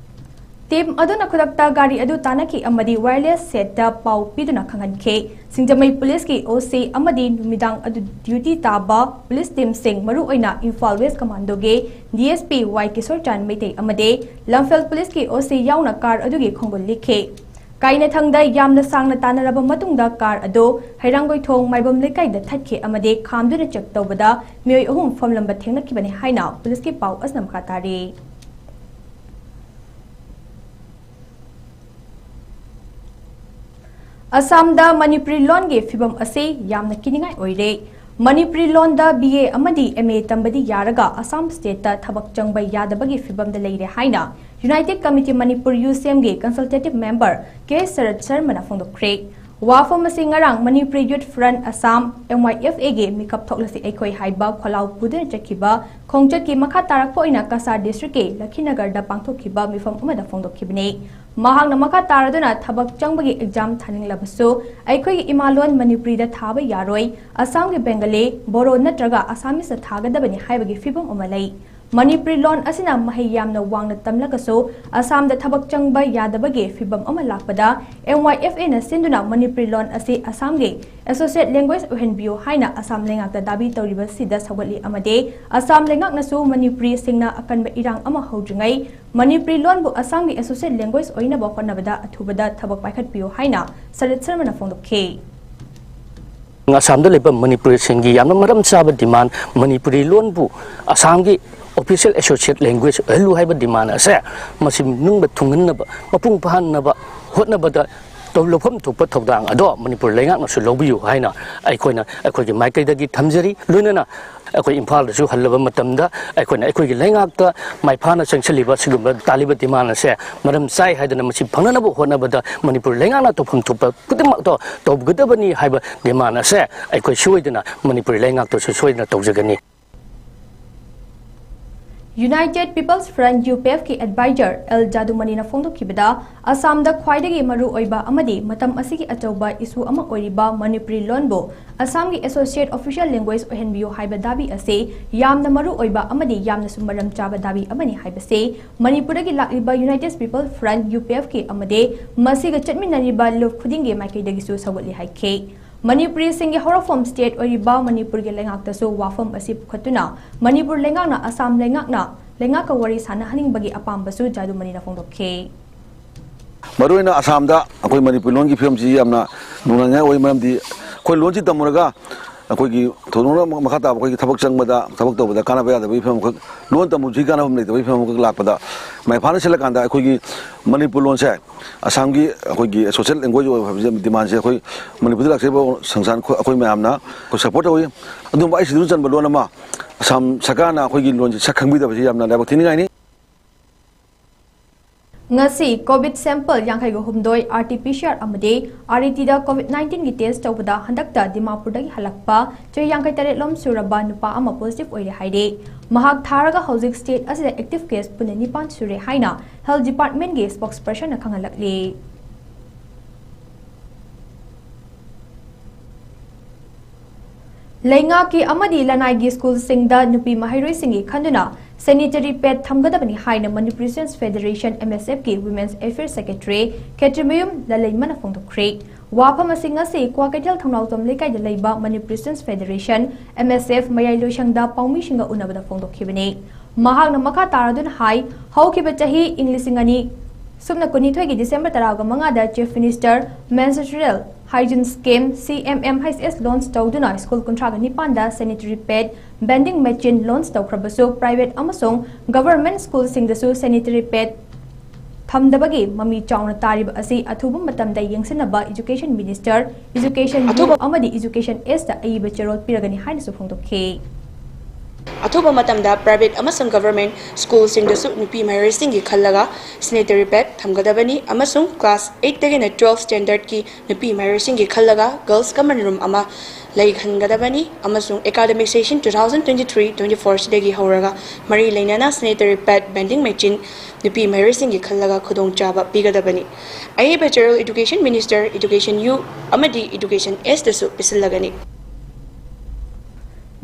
ꯇꯤꯝ ꯑꯗꯨꯅ ꯈꯨꯗꯛꯇ ꯒꯥꯔꯤ ꯑꯗꯨ ꯇꯥꯟꯅꯈꯤ ꯑꯃꯗꯤ wireless setꯇ ꯄꯥꯎ ꯄꯤꯗꯨꯅ ꯈꯪꯍꯟꯈꯤ꯫ ꯁꯤꯡꯖꯃꯩ ꯄꯨꯂꯤꯁꯀꯤ OC ꯑꯃꯗꯤ ꯅꯨꯃꯤꯗꯥꯡ ꯑꯗꯨ ꯗ꯭ꯌꯨꯇꯤ ꯇꯥꯕ ꯄꯨꯂꯤꯁ ꯇꯤꯝꯁꯤꯡ, ꯃꯔꯨꯑꯣꯏꯅ ꯏꯝꯐꯥꯜ ꯋꯦꯁ ꯀꯃꯥꯟꯗꯣꯒꯤ DSP ꯋꯥꯏ ꯀꯤꯁꯣꯔꯆꯥꯟ ꯃꯩꯇꯩ ꯑꯃꯗꯤ ꯂꯝꯐꯦꯜ ꯄꯨꯂꯤꯁꯀꯤ OC ꯌꯥꯎꯅ ꯀꯥꯔ ꯑꯗꯨꯒꯤ ꯈꯣꯡꯒꯨꯜ ꯂꯤꯛꯈꯤ꯫ ꯀꯥꯏꯅꯊꯪꯗ ꯌꯥꯝꯅ ꯁꯥꯡꯅ ꯇꯥꯟꯅꯔꯕ ꯃꯇꯨꯡꯗ ꯀꯥꯔ ꯑꯗꯨ ꯍꯩꯔꯥꯡꯒꯣꯏꯊꯣꯡ ꯃꯥꯏꯕꯝ ꯂꯩꯀꯥꯏꯗ ꯊꯠꯈꯤ ꯑꯃꯗꯤ ꯈꯥꯝꯗꯨꯅ ꯆꯦꯛ ꯇꯧꯕꯗ ꯃꯤꯑꯣꯏ ꯑꯍꯨꯝ ꯐꯝꯂꯝꯕ ꯊꯦꯡꯅꯈꯤꯕꯅꯤ ꯍꯥꯏꯅ ꯄꯨꯂꯤꯁꯀꯤ ꯄꯥꯎ ꯑꯁꯤꯅ ꯃꯈꯥ ꯇꯥꯔꯤ꯫ ꯑꯁꯥꯝꯗ ꯃꯅꯤꯄꯨꯔꯤ ꯂꯣꯟꯒꯤ ꯐꯤꯕꯝ ꯑꯁꯤ ꯌꯥꯝꯅ ꯀꯤꯅꯤꯡꯉꯥꯏ ꯑꯣꯏꯔꯦ꯫ ꯃꯅꯤꯄꯨꯔꯤ ꯂꯣꯟꯗ BA ꯑꯃꯗꯤ MA ꯇꯝꯕꯗꯤ ꯌꯥꯔꯒ ꯑꯁꯥꯝ stateꯇ ꯊꯕꯛ ꯆꯪꯕ ꯌꯥꯗꯕꯒꯤ ꯐꯤꯕꯝꯗ ꯂꯩꯔꯦ ꯍꯥꯏꯅ United Committee Manipur, UCMꯒꯤ consultative member K ꯁꯔꯠ ꯁꯔꯃꯅ ꯐꯣꯡꯗꯣꯛꯈ꯭ꯔꯦ꯫ ꯋꯥꯐꯝ ꯑꯁꯤ ꯉꯔꯥꯡ Manipuri Youth Front Assam, MYFAꯒꯤ ꯃꯤꯀꯞ ꯊꯣꯛꯂꯁꯤ ꯑꯩꯈꯣꯏ ꯍꯥꯏꯕ ꯈꯣꯜꯂꯥꯎ ꯄꯨꯗꯨꯅ ꯆꯠꯈꯤꯕ ꯈꯣꯡꯆꯠꯀꯤ ꯃꯈꯥ ꯇꯥꯔꯛꯄ ꯑꯣꯏꯅ ꯀꯁꯥꯔ districtꯀꯤ ꯂꯈꯤꯅꯒꯔꯗ ꯄꯥꯡꯊꯣꯛꯈꯤꯕ ꯃꯤꯐꯝ ꯑꯃꯗ ꯐꯣꯡꯗꯣꯛꯈꯤꯕꯅꯤ꯫ ꯃꯍꯥꯛꯅ ꯃꯈꯥ ꯇꯥꯔꯗꯨꯅ ꯊꯕꯛ ꯆꯪꯕꯒꯤ exam ꯊꯥꯅꯤꯡꯂꯕꯁꯨ ꯑꯩꯈꯣꯏꯒꯤ ꯏꯃꯥꯂꯣꯟ ꯃꯅꯤꯄꯨꯔꯤꯗ ꯊꯥꯕ ꯌꯥꯔꯣꯏ꯫ ꯑꯁꯥꯝꯒꯤ ꯕꯦꯡꯒꯂꯤ, ꯕꯣꯔꯣ ꯅꯠꯇ꯭ꯔꯒ ꯑꯁꯥꯃꯤꯁꯇ ꯊꯥꯒꯗꯕꯅꯤ ꯍꯥꯏꯕꯒꯤ ꯐꯤꯕꯝ ꯑꯃ ꯂꯩ꯫ ꯃꯅꯤꯄꯨꯔꯤ ꯂꯣꯟ ꯑꯁꯤꯅ ꯃꯍꯩ ꯌꯥꯝꯅ ꯋꯥꯡꯅ ꯇꯝꯂꯒꯁꯨ ꯑꯁꯥꯝꯗ ꯊꯕꯛ ꯆꯪꯕ ꯌꯥꯗꯕꯒꯤ ꯐꯤꯕꯝ ꯑꯃ ꯂꯥꯛꯄꯗ MYFAꯅ ꯁꯤꯟꯗꯨꯅ ꯃꯅꯤꯄꯨꯔꯤ ꯂꯣꯟ ꯑꯁꯤ ꯑꯁꯥꯝꯒꯤ associate language ꯑꯣꯏꯍꯟꯕꯤꯌꯨ ꯍꯥꯏꯅ ꯑꯁꯥꯝ ꯂꯩꯉꯥꯛꯇ ꯗꯥꯕꯤ ꯇꯧꯔꯤꯕꯁꯤꯗ ꯁꯧꯒꯠꯂꯤ ꯑꯃꯗꯤ ꯑꯁꯥꯝ ꯂꯩꯉꯥꯛꯅꯁꯨ ꯃꯅꯤꯄꯨꯔꯤꯁꯤꯡꯅ ꯑꯀꯟꯕ ꯏꯔꯥꯡ ꯑꯃ ꯍꯧꯗ꯭ꯔꯤꯉꯩ ꯃꯅꯤꯄꯨꯔꯤ ꯂꯣꯟꯕꯨ ꯑꯁꯥꯝꯒꯤ associate language ꯑꯣꯏꯅꯕ ꯍꯣꯠꯅꯕꯗ ꯑꯊꯨꯕꯗ ꯊꯕꯛ ꯄꯥꯏꯈꯠꯄꯤꯌꯨ ꯍꯥꯏꯅ ꯁꯔꯠ ꯁꯔꯃꯅ ꯐꯣꯡꯗꯣꯛꯈꯤ꯫ ꯑꯁꯥꯝꯗ ꯂꯩꯕ ꯃꯅꯤꯄꯨꯔꯤꯁꯤꯡꯒꯤ ꯌꯥꯝꯅ ꯃꯔꯝ ꯆꯥꯕ demand, ꯃꯅꯤꯄꯨꯔꯤ ꯂꯣꯟꯕꯨ ꯑꯁꯥꯝꯒꯤ official associate language ꯑꯣꯏꯍꯜꯂꯨ ꯍꯥꯏꯕ demand ꯑꯁꯦ ꯃꯁꯤ ꯅꯤꯡꯕ ꯊꯨꯡꯍꯟꯅꯕ, ꯃꯄꯨꯡ ꯐꯥꯍꯟꯅꯕ ꯍꯣꯠꯅꯕꯗ ꯇꯧ-, ꯂꯧꯐꯝ ꯊꯣꯛꯄ ꯊꯧꯗꯥꯡ ꯑꯗꯣ ꯃꯅꯤꯄꯨꯔ ꯂꯩꯉꯥꯛꯅꯁꯨ ꯂꯧꯕꯤꯌꯨ ꯍꯥꯏꯅ ꯑꯩꯈꯣꯏꯅ ꯑꯩꯈꯣꯏꯒꯤ ꯃꯥꯏꯀꯩꯗꯒꯤ ꯊꯝꯖꯔꯤ꯫ ꯂꯣꯏꯅꯅ ꯑꯩꯈꯣꯏ ꯏꯝꯐꯥꯜꯗꯁꯨ ꯍꯜꯂꯕ ꯃꯇꯝꯗ ꯑꯩꯈꯣꯏꯅ ꯑꯩꯈꯣꯏꯒꯤ ꯂꯩꯉꯥꯛꯇ ꯃꯥꯏ ꯐꯥꯅ ꯆꯪꯁꯤꯜꯂꯤꯕ ꯁꯤꯒꯨꯝꯕ ꯇꯥꯜꯂꯤꯕ demand ꯑꯁꯦ ꯃꯔꯝ ꯆꯥꯏ ꯍꯥꯏꯗꯅ ꯃꯁꯤ ꯐꯪꯅꯅꯕ ꯍꯣꯠꯅꯕꯗ ꯃꯅꯤꯄꯨꯔ ꯂꯩꯉꯥꯛꯅ ꯇꯧꯐꯝ ꯊꯣꯛꯄ ꯈꯨꯗꯤꯡꯃꯛꯇꯣ ꯇꯧꯒꯗꯕꯅꯤ ꯍꯥꯏꯕ demand ꯑꯁꯦ ꯑꯩꯈꯣꯏ ꯁꯣꯏꯗꯅ ꯃꯅꯤꯄꯨꯔ ꯂꯩꯉꯥꯛꯇꯁꯨ ꯁꯣꯏꯗꯅ ꯇꯧꯖꯒꯅꯤ꯫ United People's Front, UPF ꯀꯤ advisor ꯑꯦꯜ ꯖꯥꯗꯨꯃꯅꯤꯅ ꯐꯣꯡꯗꯣꯛꯈꯤꯕꯗ, ꯑꯁꯥꯝꯗ ꯈ꯭ꯋꯥꯏꯗꯒꯤ ꯃꯔꯨ ꯑꯣꯏꯕ ꯑꯃꯗꯤ ꯃꯇꯝ ꯑꯁꯤꯒꯤ ꯑꯆꯧꯕ issue ꯑꯃ ꯑꯣꯏꯔꯤꯕ ꯃꯅꯤꯄꯨꯔꯤ ꯂꯣꯟꯕꯨ ꯑꯁꯥꯝꯒꯤ associate official language ꯑꯣꯏꯍꯟꯕꯤꯌꯨ ꯍꯥꯏꯕ ꯗꯥꯕꯤ ꯑꯁꯤ ꯌꯥꯝꯅ ꯃꯔꯨ ꯑꯣꯏꯕ ꯑꯃꯗꯤ ꯌꯥꯝꯅꯁꯨ ꯃꯔꯝ ꯆꯥꯕ ꯗꯥꯕꯤ ꯑꯃꯅꯤ ꯍꯥꯏꯕꯁꯤ ꯃꯅꯤꯄꯨꯔꯗꯒꯤ ꯂꯥꯛꯂꯤꯕ United People's Front, UPF ꯀꯤ ꯑꯃꯗꯤ ꯃꯁꯤꯒ ꯆꯠꯃꯤꯟꯅꯔꯤꯕ ꯂꯨꯞ ꯈꯨꯗꯤꯡꯒꯤ ꯃꯥꯏꯀꯩꯗꯒꯤꯁꯨ ꯁꯧꯒꯠꯂꯤ ꯍꯥꯏꯈꯤ꯫ ꯃꯅꯤꯄꯨꯔꯤꯁꯤꯡꯒꯤ ꯍꯧꯔꯛꯐꯝ state ꯑꯣꯏꯔꯤꯕ ꯃꯅꯤꯄꯨꯔꯒꯤ ꯂꯩꯉꯥꯛꯇꯁꯨ ꯋꯥꯐꯝ ꯑꯁꯤ ꯄꯨꯈꯠꯇꯨꯅ ꯃꯅꯤꯄꯨꯔ ꯂꯩꯉꯥꯛꯅ ꯑꯁꯥꯝ ꯂꯩꯉꯥꯛꯅ ꯂꯩꯉꯥꯛꯀ ꯋꯥꯔꯤ ꯁꯥꯟꯅꯍꯟꯅꯤꯡꯕꯒꯤ ꯑꯄꯥꯝꯕꯁꯨ ꯖꯥꯗꯨꯃꯅꯤꯅ ꯐꯣꯡꯗꯣꯛꯈꯤ꯫ ꯃꯔꯨꯑꯣꯏꯅ ꯑꯁꯥꯝꯗ ꯑꯩꯈꯣꯏ ꯃꯅꯤꯄꯨꯔ ꯂꯣꯟꯒꯤ ꯐꯤꯕꯝꯁꯤ ꯌꯥꯝꯅ ꯅꯨꯡꯅꯥꯡꯅꯤꯡꯉꯥꯏ ꯑꯣꯏ, ꯃꯔꯝꯗꯤ ꯑꯩꯈꯣꯏ ꯂꯣꯟꯁꯤ ꯇꯝꯃꯨꯔꯒ ꯑꯩꯈꯣꯏꯒꯤ ꯊꯣꯏꯗꯣꯛꯅ ꯃꯈꯥ ꯇꯥꯕ ꯑꯩꯈꯣꯏꯒꯤ ꯊꯕꯛ ꯆꯪꯕꯗ, ꯊꯕꯛ ꯇꯧꯕꯗ ꯀꯥꯟꯅꯕ ꯌꯥꯗꯕꯒꯤ ꯐꯤꯕꯝ ꯑꯃꯈꯛ, ꯂꯣꯟ ꯇꯝꯃꯨꯕꯁꯤ ꯀꯥꯟꯅꯐꯝ ꯂꯩꯇꯕꯒꯤ ꯐꯤꯕꯝ ꯑꯃꯈꯛ ꯂꯥꯛꯄꯗ, ꯃꯥꯏ ꯐꯥꯅ ꯁꯤꯜꯂꯀꯥꯟꯗ ꯑꯩꯈꯣꯏꯒꯤ ꯃꯅꯤꯄꯨꯔ ꯂꯣꯟꯁꯦ ꯑꯁꯥꯝꯒꯤ ꯑꯩꯈꯣꯏꯒꯤ social language ꯑꯣꯏꯕ ꯍꯥꯏꯕꯁꯤ demandꯁꯦ ꯑꯩꯈꯣꯏ ꯃꯅꯤꯄꯨꯔꯗ ꯂꯥꯛꯆꯔꯤꯕ ꯁꯪꯁꯊꯥꯟ ꯑꯩꯈꯣꯏ ꯃꯌꯥꯝꯅ ꯑꯩꯈꯣꯏ support ꯇꯧꯏ꯫ ꯑꯗꯨꯝꯕ ꯑꯩ ꯁꯤꯗꯁꯨ ꯆꯟꯕ ꯂꯣꯟ ꯑꯃ ꯑꯁꯥꯝ ꯁꯔꯀꯥꯔꯅ ꯑꯩꯈꯣꯏꯒꯤ ꯂꯣꯟꯁꯦ ꯁꯛ ꯈꯪꯕꯤꯗꯕꯁꯤ ꯌꯥꯝꯅ ꯂꯥꯏꯕꯛ ꯊꯤꯅꯤꯡꯉꯥꯏꯅꯤ꯫ ꯉꯁꯤ COVID sample ꯌꯥꯡꯈꯩꯒ ꯍꯨꯝꯗꯣꯏ RT-PCR ꯑꯃꯗꯤ RATꯗ COVID nineteen ꯒꯤ test ꯇꯧꯕꯗ ꯍꯟꯗꯛꯇ ꯗꯤꯃꯥꯄꯨꯔꯗꯒꯤ ꯍꯜꯂꯛꯄ ꯆꯍꯤ ꯌꯥꯡꯈꯩ ꯇꯔꯦꯠ ꯂꯣꯝ ꯁꯨꯔꯕ ꯅꯨꯄꯥ ꯑꯃ positive ꯑꯣꯏꯔꯦ ꯍꯥꯏꯔꯦ꯫ ꯃꯍꯥꯛ ꯊꯥꯔꯒ ꯍꯧꯖꯤꯛ state ꯑꯁꯤꯗ active case ꯄꯨꯟꯅ ꯅꯤꯄꯥꯟ ꯁꯨꯔꯦ ꯍꯥꯏꯅ health departmentꯀꯤ spokespersonꯅ ꯈꯪꯍꯜꯂꯛꯂꯤ꯫ ꯂꯩꯉꯥꯛꯀꯤ ꯑꯃꯗꯤ ꯂꯅꯥꯏꯒꯤ ꯁ꯭ꯀꯨꯜꯁꯤꯡꯗ ꯅꯨꯄꯤ ꯃꯍꯩꯔꯣꯏꯁꯤꯡꯒꯤ ꯈꯟꯗꯨꯅ sanitary pad ꯊꯝꯒꯗꯕꯅꯤ ꯍꯥꯏꯅ Manipuri Students Federation, MSFꯀꯤ Women's Affairs Secretary ꯈꯦꯇ꯭ꯔꯤꯃꯌꯨꯝ ꯂꯂꯩꯃꯅ ꯐꯣꯡꯗꯣꯛꯈ꯭ꯔꯦ꯫ ꯋꯥꯐꯝ ꯑꯁꯤ ꯉꯁꯤ ꯀ꯭ꯋꯥꯀꯩꯊꯦꯜ ꯊꯣꯡꯅꯥꯎꯖꯝ ꯂꯩꯀꯥꯏꯗ ꯂꯩꯕ Manipuri Students Federation, MSF ꯃꯌꯥꯏ ꯂꯣꯏꯁꯪꯗ ꯄꯥꯎꯃꯤꯁꯤꯡꯒ ꯎꯅꯕꯗ ꯐꯣꯡꯗꯣꯛꯈꯤꯕꯅꯤ꯫ ꯃꯍꯥꯛꯅ ꯃꯈꯥ ꯇꯥꯔꯗꯨꯅ ꯍꯥꯏ, ꯍꯧꯈꯤꯕ ꯆꯍꯤ ꯏꯪ ꯂꯤꯁꯤꯡ ꯑꯅꯤ ꯁꯨꯞꯅ ꯀꯨꯟꯅꯤꯊꯣꯏꯒꯤ December ꯇꯔꯥꯃꯉꯥꯗ Chief Minister Menstrual Hygiene Scheme, CMMHS, launch ꯇꯧꯗꯨꯅ ꯁ꯭ꯀꯨꯜ ꯀꯨꯟꯊ꯭ꯔꯥꯒ ꯅꯤꯄꯥꯟꯗ sanitary pad vending machine launch ꯇꯧꯈ꯭ꯔꯕꯁꯨ, private ꯑꯃꯁꯨꯡ government ꯁ꯭ꯀꯨꯜꯁꯤꯡꯗꯁꯨ sanitary pad ꯊꯝꯗꯕꯒꯤ ꯃꯃꯤ ꯆꯥꯎꯅ ꯇꯥꯔꯤꯕ ꯑꯁꯤ ꯑꯊꯨꯕ ꯃꯇꯝꯗ ꯌꯦꯡꯁꯤꯟꯅꯕ Education Minister, Education ꯑꯃꯗꯤ Education Sꯗ ꯑꯏꯕ ꯆꯦꯔꯣꯜ ꯄꯤꯔꯒꯅꯤ ꯍꯥꯏꯅꯁꯨ ꯐꯣꯡꯗꯣꯛꯈꯤ꯫ ꯑꯊꯨꯕ ꯃꯇꯝꯗ private ꯑꯃꯁꯨꯡ government schoolꯁꯤꯡꯗꯁꯨ ꯅꯨꯄꯤ ꯃꯍꯩꯔꯣꯏꯁꯤꯡꯒꯤ ꯈꯜꯂꯒ sanitary pad ꯊꯝꯒꯗꯕꯅꯤ ꯑꯃꯁꯨꯡ class eightꯇꯒꯤꯅ twelve standardꯀꯤ ꯅꯨꯄꯤ ꯃꯍꯩꯔꯣꯏꯁꯤꯡꯒꯤ ꯈꯜꯂꯒ girls common room ꯑꯃ ꯂꯩꯍꯟꯒꯗꯕꯅꯤ ꯑꯃꯁꯨꯡ academic session two thousand twenty three twenty fourꯁꯤꯗꯒꯤ ꯍꯧꯔꯒ ꯃꯔꯤ ꯂꯩꯅꯅ sanitary pad vending machine ꯅꯨꯄꯤ ꯃꯍꯩꯔꯣꯏꯁꯤꯡꯒꯤ ꯈꯜꯂꯒ ꯈꯨꯗꯣꯡꯆꯥꯕ ꯄꯤꯒꯗꯕꯅꯤ꯫ ꯑꯏꯕ General Education Minister, Education U ꯑꯃꯗꯤ Education Sꯗꯁꯨ ꯄꯤꯁꯤꯜꯂꯒꯅꯤ꯫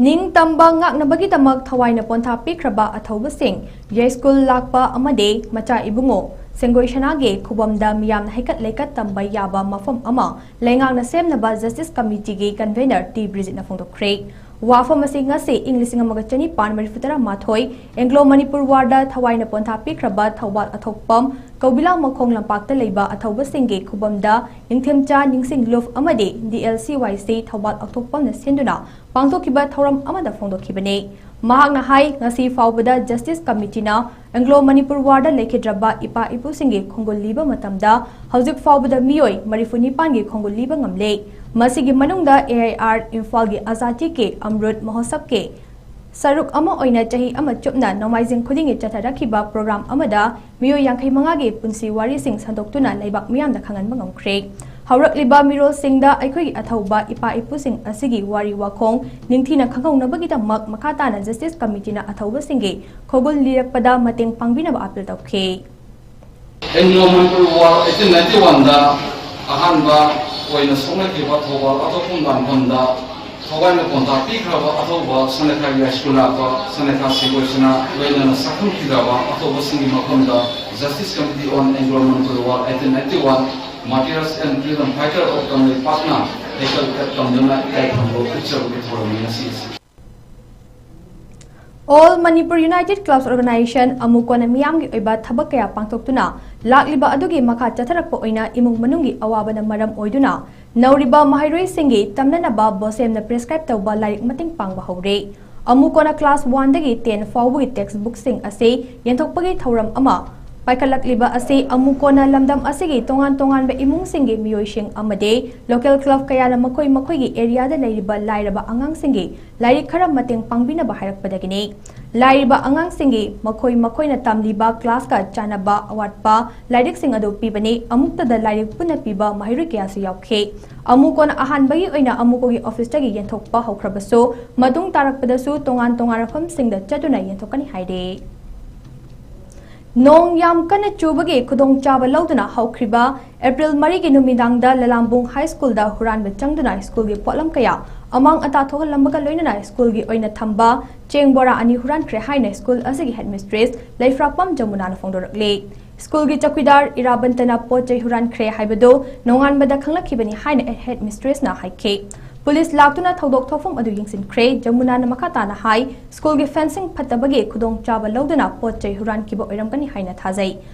ꯅꯤꯡꯇꯝꯕ ꯉꯥꯛꯅꯕꯒꯤꯗꯃꯛ ꯊꯋꯥꯏꯅ ꯄꯣꯟꯊꯥ ꯄꯤꯈ꯭ꯔꯕ ꯑꯊꯧꯕꯁꯤꯡ, ꯌꯥꯏꯁ꯭ꯀꯨꯜ ꯂꯥꯛꯄ ꯑꯃꯗꯤ ꯃꯆꯥ ꯏꯕꯨꯡꯉꯣ ꯁꯦꯡꯒꯣꯏ ꯁꯅꯥꯒꯤ ꯈꯨꯕꯝꯗ ꯃꯤꯌꯥꯝꯅ ꯍꯩꯀꯠ ꯂꯩꯀꯠ ꯇꯝꯕ ꯌꯥꯕ ꯃꯐꯝ ꯑꯃ ꯂꯩꯉꯥꯛꯅ ꯁꯦꯝꯅꯕ Justice Committeeꯒꯤ convener ꯇꯤ ꯕ꯭ꯔꯤꯖꯤꯠꯅ ꯐꯣꯡꯗꯣꯛꯈ꯭ꯔꯦ꯫ ꯋꯥꯐꯝ ꯑꯁꯤ ꯉꯁꯤ ꯏꯪ ꯂꯤꯁꯤꯡ ꯑꯃꯒ ꯆꯅꯤꯄꯥꯟ ꯃꯔꯤꯐꯨ ꯇꯔꯥ ꯃꯥꯊꯣꯏ Anglo Manipur Warꯗ ꯊꯋꯥꯏꯅ ꯄꯣꯟꯊꯥ ꯄꯤꯈ꯭ꯔꯕ ꯊꯧꯕꯥꯜ ꯑꯊꯣꯛꯄꯝ ꯀꯧꯕꯤꯂꯥ ꯃꯈꯣꯡ ꯂꯝꯄꯥꯛꯇ ꯂꯩꯕ ꯑꯊꯧꯕꯁꯤꯡꯒꯤ ꯈꯨꯕꯝꯗ ꯅꯤꯡꯊꯦꯝꯆꯥ ꯅꯤꯡꯁꯤꯡ ꯂꯨꯞ ꯑꯃꯗꯤ D L C Y C Thoubal ꯑꯊꯣꯛꯄꯝꯅ ꯁꯤꯟꯗꯨꯅ ꯄꯥꯡꯊꯣꯛꯈꯤꯕ ꯊꯧꯔꯝ ꯑꯃꯗ ꯐꯣꯡꯗꯣꯛꯈꯤꯕꯅꯤ꯫ ꯃꯍꯥꯛꯅ ꯍꯥꯏ, ꯉꯁꯤ ꯐꯥꯎꯕꯗ Justice Committeeꯅ Anglo Manipur Warꯗ ꯂꯩꯈꯤꯗ꯭ꯔꯕ ꯏꯄꯥ ꯏꯄꯨꯁꯤꯡꯒꯤ ꯈꯣꯡꯒꯨꯜ ꯂꯤꯕ ꯃꯇꯝꯗ ꯍꯧꯖꯤꯛ ꯐꯥꯎꯕꯗ ꯃꯤꯑꯣꯏ ꯃꯔꯤꯐꯨ ꯅꯤꯄꯥꯟꯒꯤ ꯈꯣꯡꯒꯨꯜ ꯂꯤꯕ ꯉꯝꯂꯦ꯫ ꯃꯁꯤꯒꯤ ꯃꯅꯨꯡꯗ A I R ꯏꯝꯐꯥꯜꯒꯤ ꯑꯖꯥꯗꯤ ꯀꯦ ꯑꯃ꯭ꯔꯨꯠ ꯃꯍꯣꯠꯁꯕꯀꯤ ꯁꯔꯨꯛ ꯑꯃ ꯑꯣꯏꯅ ꯆꯍꯤ ꯑꯃ ꯆꯨꯞꯅ ꯅꯣꯡꯃꯥꯏꯖꯤꯡ ꯈꯨꯗꯤꯡꯒꯤ ꯆꯠꯊꯔꯛꯈꯤꯕ program ꯑꯃꯗ ꯃꯤꯑꯣꯏ ꯌꯥꯡꯈꯩ ꯃꯉꯥꯒꯤ ꯄꯨꯟꯁꯤ ꯋꯥꯔꯤꯁꯤꯡ ꯁꯟꯗꯣꯛꯇꯨꯅ ꯂꯩꯕꯥꯛ ꯃꯤꯌꯥꯝꯗ ꯈꯪꯍꯟꯕ ꯉꯝꯈ꯭ꯔꯦ꯫ ꯍꯧꯔꯛꯂꯤꯕ ꯃꯤꯔꯣꯜꯁꯤꯡꯗ ꯑꯩꯈꯣꯏꯒꯤ ꯑꯊꯧꯕ ꯏꯄꯥ ꯏꯄꯨꯁꯤꯡ ꯑꯁꯤꯒꯤ ꯋꯥꯔꯤ ꯋꯥꯈꯣꯡ ꯅꯤꯡꯊꯤꯅ ꯈꯪꯍꯧꯅꯕꯒꯤꯗꯃꯛ ꯃꯈꯥ ꯇꯥꯅ Justice Committeeꯅ ꯑꯊꯧꯕꯁꯤꯡꯒꯤ ꯈꯣꯡꯒꯨꯜ ꯂꯤꯔꯛꯄꯗ ꯃꯇꯦꯡ ꯄꯥꯡꯕꯤꯅꯕ appeal ꯇꯧꯈꯤ꯫ Anglo Manipur War eighteen ninety-oneꯗ ꯑꯍꯥꯟꯕ ꯑꯣꯏꯅ ꯁꯣꯛꯅꯈꯤꯕ ꯊꯧꯕꯥꯜ ꯑꯊꯣꯛꯄꯝ ꯂꯥꯟꯐꯝꯗ ꯊꯋꯥꯏꯅ ꯄꯣꯟꯊꯥ ꯄꯤꯈ꯭ꯔꯕ ꯑꯊꯧꯕ ꯁꯅꯦꯊꯥ ꯌꯥꯏꯁ꯭ꯀꯨꯜ ꯂꯥꯛꯄ ꯁꯅꯦꯊꯥ ꯁꯦꯡꯒꯣꯏꯁꯅꯥ ꯂꯣꯏꯅꯅ ꯁꯛꯈꯪꯈꯤꯗ꯭ꯔꯕ ꯑꯊꯧꯕꯁꯤꯡꯒꯤ ꯃꯐꯝꯗ Justice Committee on Anglo Manipur War eighteen ninety-one Martyrs and Freedom Fighter of ꯀꯪꯂꯩꯄꯥꯛꯅ ꯍꯩꯀꯠ ꯂꯩꯀꯠ ꯇꯝꯗꯨꯅ ꯏꯀꯥꯏ ꯈꯨꯝꯅꯕ ꯎꯠꯆꯕꯒꯤ ꯊꯧꯔꯝꯅꯤ ꯉꯁꯤ ꯑꯁꯤ꯫ All Manipur United Clubs Organisation ꯑꯃꯨꯛ ꯀꯣꯟꯅ ꯃꯤꯌꯥꯝꯒꯤ ꯑꯣꯏꯕ ꯊꯕꯛ ꯀꯌꯥ ꯄꯥꯡꯊꯣꯛꯇꯨꯅ ꯂꯥꯛꯂꯤꯕ ꯑꯗꯨꯒꯤ ꯃꯈꯥ ꯆꯠꯊꯔꯛꯄ ꯑꯣꯏꯅ ꯏꯃꯨꯡ ꯃꯅꯨꯡꯒꯤ ꯑꯋꯥꯕꯅ ꯃꯔꯝ ꯑꯣꯏꯗꯨꯅ ꯅꯧꯔꯤꯕ ꯃꯍꯩꯔꯣꯏꯁꯤꯡꯒꯤ ꯇꯝꯅꯅꯕ ꯕꯣꯁꯦꯝꯅ prescribe ꯇꯧꯕ ꯂꯥꯏꯔꯤꯛ ꯃꯇꯦꯡ ꯄꯥꯡꯕ ꯍꯧꯔꯦ꯫ ꯑꯃꯨꯛ ꯀꯣꯟꯅ class oneꯗꯒꯤ ten ꯐꯥꯎꯕꯒꯤ textbookꯁꯤꯡ ꯑꯁꯤ ꯌꯦꯟꯊꯣꯛꯄꯒꯤ ꯊꯧꯔꯝ ꯑꯃ ꯄꯥꯏꯈꯠꯂꯛꯂꯤꯕ ꯑꯁꯤ ꯑꯃꯨꯛ ꯀꯣꯟꯅ ꯂꯝꯗꯝ ꯑꯁꯤꯒꯤ ꯇꯣꯉꯥꯟ ꯇꯣꯉꯥꯟꯕ ꯏꯃꯨꯡꯁꯤꯡꯒꯤ ꯃꯤꯑꯣꯏꯁꯤꯡ ꯑꯃꯗꯤ local club ꯀꯌꯥꯅ ꯃꯈꯣꯏ ꯃꯈꯣꯏꯒꯤ areaꯗ ꯂꯩꯔꯤꯕ ꯂꯥꯏꯔꯕ ꯑꯉꯥꯡꯁꯤꯡꯒꯤ ꯂꯥꯏꯔꯤꯛ ꯈꯔ ꯃꯇꯦꯡ ꯄꯥꯡꯕꯤꯅꯕ ꯍꯥꯏꯔꯛꯄꯗꯒꯤꯅꯤ꯫ ꯂꯥꯏꯔꯕ ꯑꯉꯥꯡꯁꯤꯡꯒꯤ ꯃꯈꯣꯏ ꯃꯈꯣꯏꯅ ꯇꯝꯂꯤꯕ classꯀ ꯆꯥꯟꯅꯕ ꯑꯋꯥꯠꯄ ꯂꯥꯏꯔꯤꯛꯁꯤꯡ ꯑꯗꯨ ꯄꯤꯕꯅꯤ꯫ ꯑꯃꯨꯛꯇꯗ ꯂꯥꯏꯔꯤꯛ ꯄꯨꯟꯅ ꯄꯤꯕ ꯃꯍꯩꯔꯣꯏ ꯀꯌꯥꯁꯨ ꯌꯥꯎꯈꯤ꯫ ꯑꯃꯨꯛ ꯀꯣꯟꯅ ꯑꯍꯥꯟꯕꯒꯤ ꯑꯣꯏꯅ ꯑꯃꯨꯛ ꯀꯣꯒꯤ officeꯇꯒꯤ ꯌꯦꯟꯊꯣꯛꯄ ꯍꯧꯈ꯭ꯔꯕꯁꯨ, ꯃꯇꯨꯡ ꯇꯥꯔꯛꯄꯗꯁꯨ ꯇꯣꯉꯥꯟ ꯇꯣꯉꯥꯟꯕ ꯃꯐꯝꯁꯤꯡꯗ ꯆꯠꯇꯨꯅ ꯌꯦꯟꯊꯣꯛꯀꯅꯤ ꯍꯥꯏꯔꯤ꯫ ꯅꯣꯡ ꯌꯥꯝ ꯀꯟꯅ ꯆꯨꯕꯒꯤ ꯈꯨꯗꯣꯡꯆꯥꯕ ꯂꯧꯗꯨꯅ ꯍꯧꯈ꯭ꯔꯤꯕ April ꯃꯔꯤꯒꯤ ꯅꯨꯃꯤꯗꯥꯡꯗ ꯂꯂꯥꯝꯕꯨꯡ High Schoolꯗ ꯍꯨꯔꯥꯟꯕ ꯆꯪꯗꯨꯅ schoolꯒꯤ ꯄꯣꯠꯂꯝ ꯀꯌꯥ ꯑꯃꯥꯡ ꯑꯇꯥ ꯊꯣꯛꯍꯜꯂꯝꯕꯒ ꯂꯣꯏꯅꯅ schoolꯒꯤ ꯑꯣꯏꯅ ꯊꯝꯕ ꯆꯦꯡ ꯕꯣꯔꯥ ꯑꯅꯤ ꯍꯨꯔꯥꯟꯈ꯭ꯔꯦ ꯍꯥꯏꯅ school ꯑꯁꯤꯒꯤ headmistress ꯂꯩꯐ꯭ꯔꯥꯛꯄꯝ ꯖꯃꯨꯅꯥꯅ ꯐꯣꯡꯗꯣꯔꯛꯂꯤ꯫ Schoolꯒꯤ ꯆꯧꯀꯤꯗꯥꯔ ꯏꯔꯥꯕꯟꯇꯅ ꯄꯣꯠ ꯆꯩ ꯍꯨꯔꯥꯟꯈ꯭ꯔꯦ ꯍꯥꯏꯕꯗꯨ ꯅꯣꯡꯉꯥꯟꯕꯗ ꯈꯪꯂꯛꯈꯤꯕꯅꯤ ꯍꯥꯏꯅ headmistressꯅ ꯍꯥꯏꯈꯤ꯫ Police ꯂꯥꯛꯇꯨꯅ ꯊꯧꯗꯣꯛ ꯊꯣꯛꯐꯝ ꯑꯗꯨ ꯌꯦꯡꯁꯤꯟꯈ꯭ꯔꯦ꯫ ꯖꯃꯨꯅꯥꯅ ꯃꯈꯥ ꯇꯥꯅ ꯍꯥꯏ, schoolꯒꯤ fencing ꯐꯠꯇꯕꯒꯤ ꯈꯨꯗꯣꯡꯆꯥꯕ ꯂꯧꯗꯨꯅ ꯄꯣꯠ ꯆꯩ ꯍꯨꯔꯥꯟꯈꯤꯕ ꯑꯣꯏꯔꯝꯒꯅꯤ ꯍꯥꯏꯅ ꯊꯥꯖꯩ꯫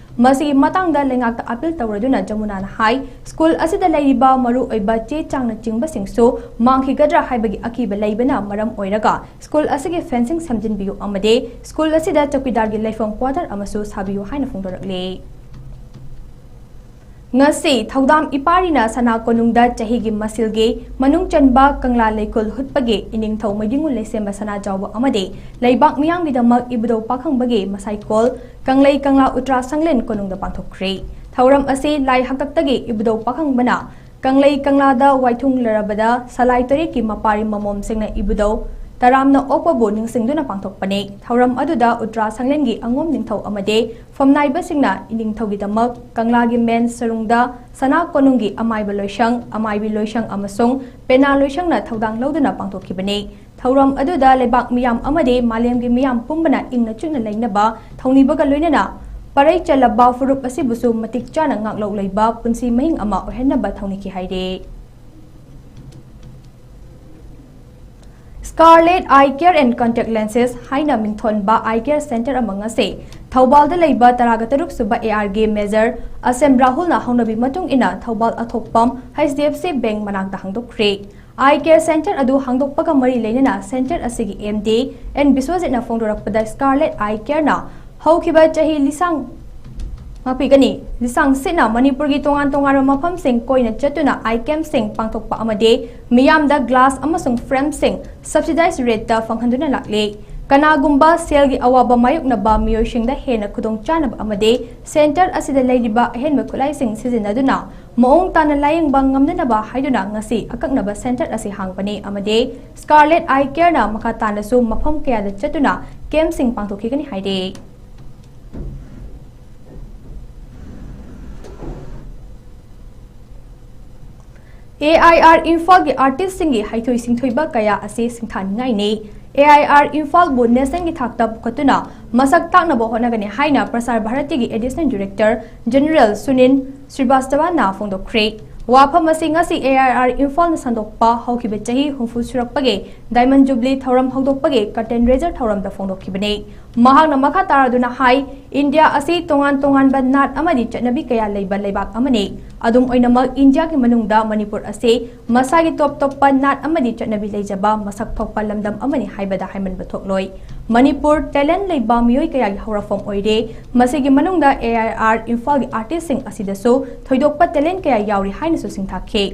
ꯃꯁꯤꯒꯤ ꯃꯇꯥꯡꯗ ꯂꯩꯉꯥꯛꯇ appeal ꯇꯧꯔꯗꯨꯅ ꯖꯃꯨꯅꯥꯅ ꯍꯥꯏ, school ꯑꯁꯤꯗ ꯂꯩꯔꯤꯕ ꯃꯔꯨꯑꯣꯏꯕ ꯆꯦ ꯆꯥꯡꯅꯆꯤꯡꯕꯁꯤꯡꯁꯨ ꯃꯥꯡꯈꯤꯒꯗ꯭ꯔꯥ ꯍꯥꯏꯕꯒꯤ ꯑꯀꯤꯕ ꯂꯩꯕꯅ ꯃꯔꯝ ꯑꯣꯏꯔꯒ school ꯑꯁꯤꯒꯤ fencing ꯁꯦꯝꯖꯤꯟꯕꯤꯌꯨ ꯑꯃꯗꯤ school ꯑꯁꯤꯗ ꯆꯧꯀꯤꯗꯥꯔꯒꯤ ꯂꯩꯐꯝ quarter ꯑꯃꯁꯨ ꯁꯥꯕꯤꯌꯨ ꯍꯥꯏꯅ ꯐꯣꯡꯗꯣꯔꯛꯂꯤ꯫ ꯉꯁꯤ ꯊꯧꯗꯥꯝ ꯏꯄꯥꯔꯤꯅ ꯁꯅꯥ ꯀꯣꯅꯨꯡꯗ ꯆꯍꯤꯒꯤ ꯃꯁꯤꯜꯒꯤ ꯃꯅꯨꯡ ꯆꯟꯕ ꯀꯪꯂꯥ ꯂꯩꯀꯣꯜ ꯍꯨꯠꯄꯒꯤ ꯏꯅꯤꯡꯊꯧ ꯃꯩꯗꯤꯡꯉꯨ ꯂꯩꯁꯦꯝꯕ ꯁꯅꯥꯖꯥꯎꯕ ꯑꯃꯗꯤ ꯂꯩꯕꯥꯛ ꯃꯤꯌꯥꯝꯒꯤꯗꯃꯛ ꯏꯕꯨꯙꯧ ꯄꯥꯈꯪꯕꯒꯤ ꯃꯁꯥꯏꯀꯣꯜ ꯀꯪꯂꯩ ꯀꯪꯂꯥ ꯎꯇ꯭ꯔꯥ ꯁꯪꯂꯦꯟ ꯀꯣꯅꯨꯡꯗ ꯄꯥꯡꯊꯣꯛꯈ꯭ꯔꯦ꯫ ꯊꯧꯔꯝ ꯑꯁꯤ ꯂꯥꯏ ꯍꯥꯛꯇꯛꯇꯒꯤ ꯏꯕꯨꯙꯧ ꯄꯥꯈꯪꯕꯅ ꯀꯪꯂꯩ ꯀꯪꯂꯥꯗ ꯋꯥꯏꯊꯨꯡꯂꯔꯕꯗ ꯁꯂꯥꯏ ꯇꯔꯦꯠꯀꯤ ꯃꯄꯥꯔꯤ ꯃꯃꯣꯝꯁꯤꯡꯅ ꯏꯕꯨꯙꯧ ꯇꯔꯥꯝꯅ ꯑꯣꯛꯄꯕꯨ ꯅꯤꯡꯁꯤꯡꯗꯨꯅ ꯄꯥꯡꯊꯣꯛꯄꯅꯤ꯫ ꯊꯧꯔꯝ ꯑꯗꯨꯗ ꯎꯇ꯭ꯔꯥ ꯁꯪꯂꯦꯟꯒꯤ ꯑꯉꯣꯝ ꯅꯤꯡꯊꯧ ꯑꯃꯗꯤ ꯐꯝꯅꯥꯏꯕꯁꯤꯡꯅ ꯏꯅꯤꯡꯊꯧꯒꯤꯗꯃꯛ ꯀꯪꯂꯥꯒꯤ main ꯁꯔꯨꯡꯗ ꯁꯅꯥ ꯀꯣꯅꯨꯡꯒꯤ ꯑꯃꯥꯏꯕ ꯂꯣꯏꯁꯪ, ꯑꯃꯥꯏꯕꯤ ꯂꯣꯏꯁꯪ ꯑꯃꯁꯨꯡ ꯄꯦꯅꯥ ꯂꯣꯏꯁꯪꯅ ꯊꯧꯗꯥꯡ ꯂꯧꯗꯨꯅ ꯄꯥꯡꯊꯣꯛꯈꯤꯕꯅꯤ꯫ ꯊꯧꯔꯝ ꯑꯗꯨꯗ ꯂꯩꯕꯥꯛ ꯃꯤꯌꯥꯝ ꯑꯃꯗꯤ ꯃꯥꯂꯦꯝꯒꯤ ꯃꯤꯌꯥꯝ ꯄꯨꯝꯕꯅ ꯏꯪꯅ ꯆꯤꯛꯅ ꯂꯩꯅꯕ ꯊꯧꯅꯤꯕꯒ ꯂꯣꯏꯅꯅ ꯄꯔꯩ ꯆꯠꯂꯕ ꯐꯨꯔꯨꯞ ꯑꯁꯤꯕꯨꯁꯨ ꯃꯇꯤꯛ ꯆꯥꯅ ꯉꯥꯛꯂꯧ ꯂꯩꯕ ꯄꯨꯟꯁꯤ ꯃꯍꯤꯡ ꯑꯃ ꯑꯣꯏꯍꯟꯅꯕ ꯊꯧꯅꯤꯈꯤ ꯍꯥꯏꯔꯤ꯫ Scarlet Eye Care and Contact Lenses ꯍꯥꯏꯅ ꯃꯤꯡꯊꯣꯟꯕ eye care center ꯑꯃ ꯉꯁꯤ ꯊꯧꯕꯥꯜꯗ ꯂꯩꯕ ꯇꯔꯥꯒ ꯇꯔꯨꯛ ꯁꯨꯕ ARꯒꯤ Major ꯑꯁꯦꯝ ꯔꯥꯍꯨꯜꯅ ꯍꯧꯅꯕꯤ ꯃꯇꯨꯡ ꯏꯟꯅ ꯊꯧꯕꯥꯜ ꯑꯊꯣꯛꯄꯝ HDFC Bank ꯃꯅꯥꯛꯇ ꯍꯥꯡꯗꯣꯛꯈ꯭ꯔꯦ꯫ Eye care center ꯑꯗꯨ ꯍꯥꯡꯗꯣꯛꯄꯒ ꯃꯔꯤ ꯂꯩꯅꯅ center ꯑꯁꯤꯒꯤ MD N ꯕꯤꯁ꯭ꯋꯖꯤꯠꯅ ꯐꯣꯡꯗꯣꯔꯛꯄꯗ Scarlet Eye Careꯅ ꯍꯧꯈꯤꯕ ꯆꯍꯤ ꯂꯤꯁꯥꯡ ꯉꯥꯛꯄꯤꯒꯅꯤ꯫ ꯂꯤꯁꯥꯡ ꯁꯤꯠꯅ ꯃꯅꯤꯄꯨꯔꯒꯤ ꯇꯣꯉꯥꯟ ꯇꯣꯉꯥꯟꯕ ꯃꯐꯝꯁꯤꯡ ꯀꯣꯏꯅ ꯆꯠꯇꯨꯅ ꯑꯥꯏ ꯀꯦꯝꯞꯁꯤꯡ ꯄꯥꯡꯊꯣꯛꯄ ꯑꯃꯗꯤ ꯃꯤꯌꯥꯝꯗ ꯒ꯭ꯂꯥꯁ ꯑꯃꯁꯨꯡ ꯐ꯭ꯔꯦꯝꯁꯤꯡ subsidized rateꯇ ꯐꯪꯍꯟꯗꯨꯅ ꯂꯥꯛꯂꯤ꯫ ꯀꯅꯥꯒꯨꯝꯕ ꯁꯦꯜꯒꯤ ꯑꯋꯥꯕ ꯃꯥꯌꯣꯛꯅꯕ ꯃꯤꯑꯣꯏꯁꯤꯡꯗ ꯍꯦꯟꯅ ꯈꯨꯗꯣꯡꯆꯥꯅꯕ ꯑꯃꯗꯤ ꯁꯦꯟꯇꯔ ꯑꯁꯤꯗ ꯂꯩꯔꯤꯕ ꯑꯍꯦꯟꯕ ꯈꯨꯠꯂꯥꯏꯁꯤꯡ ꯁꯤꯖꯤꯟꯅꯗꯨꯅ ꯃꯑꯣꯡ ꯇꯥꯅ ꯂꯥꯌꯦꯡꯕ ꯉꯝꯅꯅꯕ ꯍꯥꯏꯗꯨꯅ ꯉꯁꯤ ꯑꯀꯛꯅꯕ ꯁꯦꯟꯇꯔ ꯑꯁꯤ ꯍꯥꯡꯕꯅꯤ ꯑꯃꯗꯤ Scarlet Eye Careꯅ ꯃꯈꯥ ꯇꯥꯅꯁꯨ ꯃꯐꯝ ꯀꯌꯥꯗ ꯆꯠꯇꯨꯅ ꯀꯦꯝꯞꯁꯤꯡ ꯄꯥꯡꯊꯣꯛꯈꯤꯒꯅꯤ ꯍꯥꯏꯔꯤ꯫ ꯑꯦ ꯑꯥꯏ ꯑꯥꯔ ꯏꯝꯐꯥꯜꯒꯤ ꯑꯥꯔꯇꯤꯁꯁꯤꯡꯒꯤ ꯍꯩꯊꯣꯏ ꯁꯤꯡꯊꯣꯏꯕ ꯀꯌꯥ ꯑꯁꯤ ꯁꯤꯡꯊꯥꯅꯤꯡꯉꯥꯏꯅꯤ꯫ ꯑꯦ ꯑꯥꯏ ꯑꯥꯔ ꯏꯝꯐꯥꯜꯕꯨ ꯅꯦꯁꯅꯦꯜꯒꯤ ꯊꯥꯛꯇ ꯄꯨꯈꯠꯇꯨꯅ ꯃꯁꯛ ꯇꯥꯛꯅꯕ ꯍꯣꯠꯅꯒꯅꯤ ꯍꯥꯏꯅ ꯄ꯭ꯔꯁꯥꯔ ꯚꯥꯔꯇꯤꯒꯤ ꯑꯦꯗꯤꯁꯅꯦꯜ ꯗꯤꯔꯦꯛꯇꯔ ꯖꯦꯅꯦꯔꯦꯜ ꯁꯨꯅꯤꯟ ꯁ꯭ꯔꯤꯕꯥꯁꯇꯕꯥꯅ ꯐꯣꯡꯗꯣꯛꯈ꯭ꯔꯦ꯫ ꯋꯥꯐꯝ ꯑꯁꯤ ꯉꯁꯤ ꯑꯦ ꯑꯥꯏ ꯑꯥꯔ ꯏꯝꯐꯥꯜꯅ ꯁꯟꯗꯣꯛꯄ ꯍꯧꯈꯤꯕ ꯆꯍꯤ ꯍꯨꯝꯐꯨ ꯁꯨꯔꯛꯄꯒꯤ ꯗꯥꯏꯃꯟ ꯖꯨꯕꯂꯤ ꯊꯧꯔꯝ ꯍꯧꯗꯣꯛꯄꯒꯤ ꯀꯔꯇꯦꯟ ꯔꯦꯖꯔ ꯊꯧꯔꯝꯗ ꯐꯣꯡꯗꯣꯛꯈꯤꯕꯅꯤ꯫ ꯃꯍꯥꯛꯅ ꯃꯈꯥ ꯇꯥꯔꯗꯨꯅ ꯍꯥꯏ, ꯏꯟꯗꯤꯌꯥ ꯑꯁꯤ ꯇꯣꯉꯥꯟ ꯇꯣꯉꯥꯟꯕ ꯅꯥꯠ ꯑꯃꯗꯤ ꯆꯠꯅꯕꯤ ꯀꯌꯥ ꯂꯩꯕ ꯂꯩꯕꯥꯛ ꯑꯃꯅꯤ꯫ ꯑꯗꯨꯝ ꯑꯣꯏꯅꯃꯛ, ꯏꯟꯗꯤꯌꯥꯒꯤ ꯃꯅꯨꯡꯗ ꯃꯅꯤꯄꯨꯔ ꯑꯁꯤ ꯃꯁꯥꯒꯤ ꯇꯣꯞ ꯇꯣꯞꯄ ꯅꯥꯠ ꯑꯃꯗꯤ ꯆꯠꯅꯕꯤ ꯂꯩꯖꯕ ꯃꯁꯛ ꯊꯣꯛꯄ ꯂꯝꯗꯝ ꯑꯃꯅꯤ ꯍꯥꯏꯕꯗ ꯍꯥꯏꯃꯟꯕ ꯊꯣꯛꯂꯣꯏ꯫ ꯃꯅꯤꯄꯨꯔ ꯇꯦꯂꯦꯟ ꯂꯩꯕ ꯃꯤꯑꯣꯏ ꯀꯌꯥꯒꯤ ꯍꯧꯔꯛꯐꯝ ꯑꯣꯏꯔꯦ꯫ ꯃꯁꯤꯒꯤ ꯃꯅꯨꯡꯗ ꯑꯦ ꯑꯥꯏ ꯑꯥꯔ ꯏꯝꯐꯥꯜꯒꯤ ꯑꯥꯔꯇꯤꯁꯁꯤꯡ ꯑꯁꯤꯗꯁꯨ ꯊꯣꯏꯗꯣꯛꯄ ꯇꯦꯂꯦꯟ ꯀꯌꯥ ꯌꯥꯎꯔꯤ ꯍꯥꯏꯅꯁꯨ ꯁꯤꯡꯊꯥꯈꯤ꯫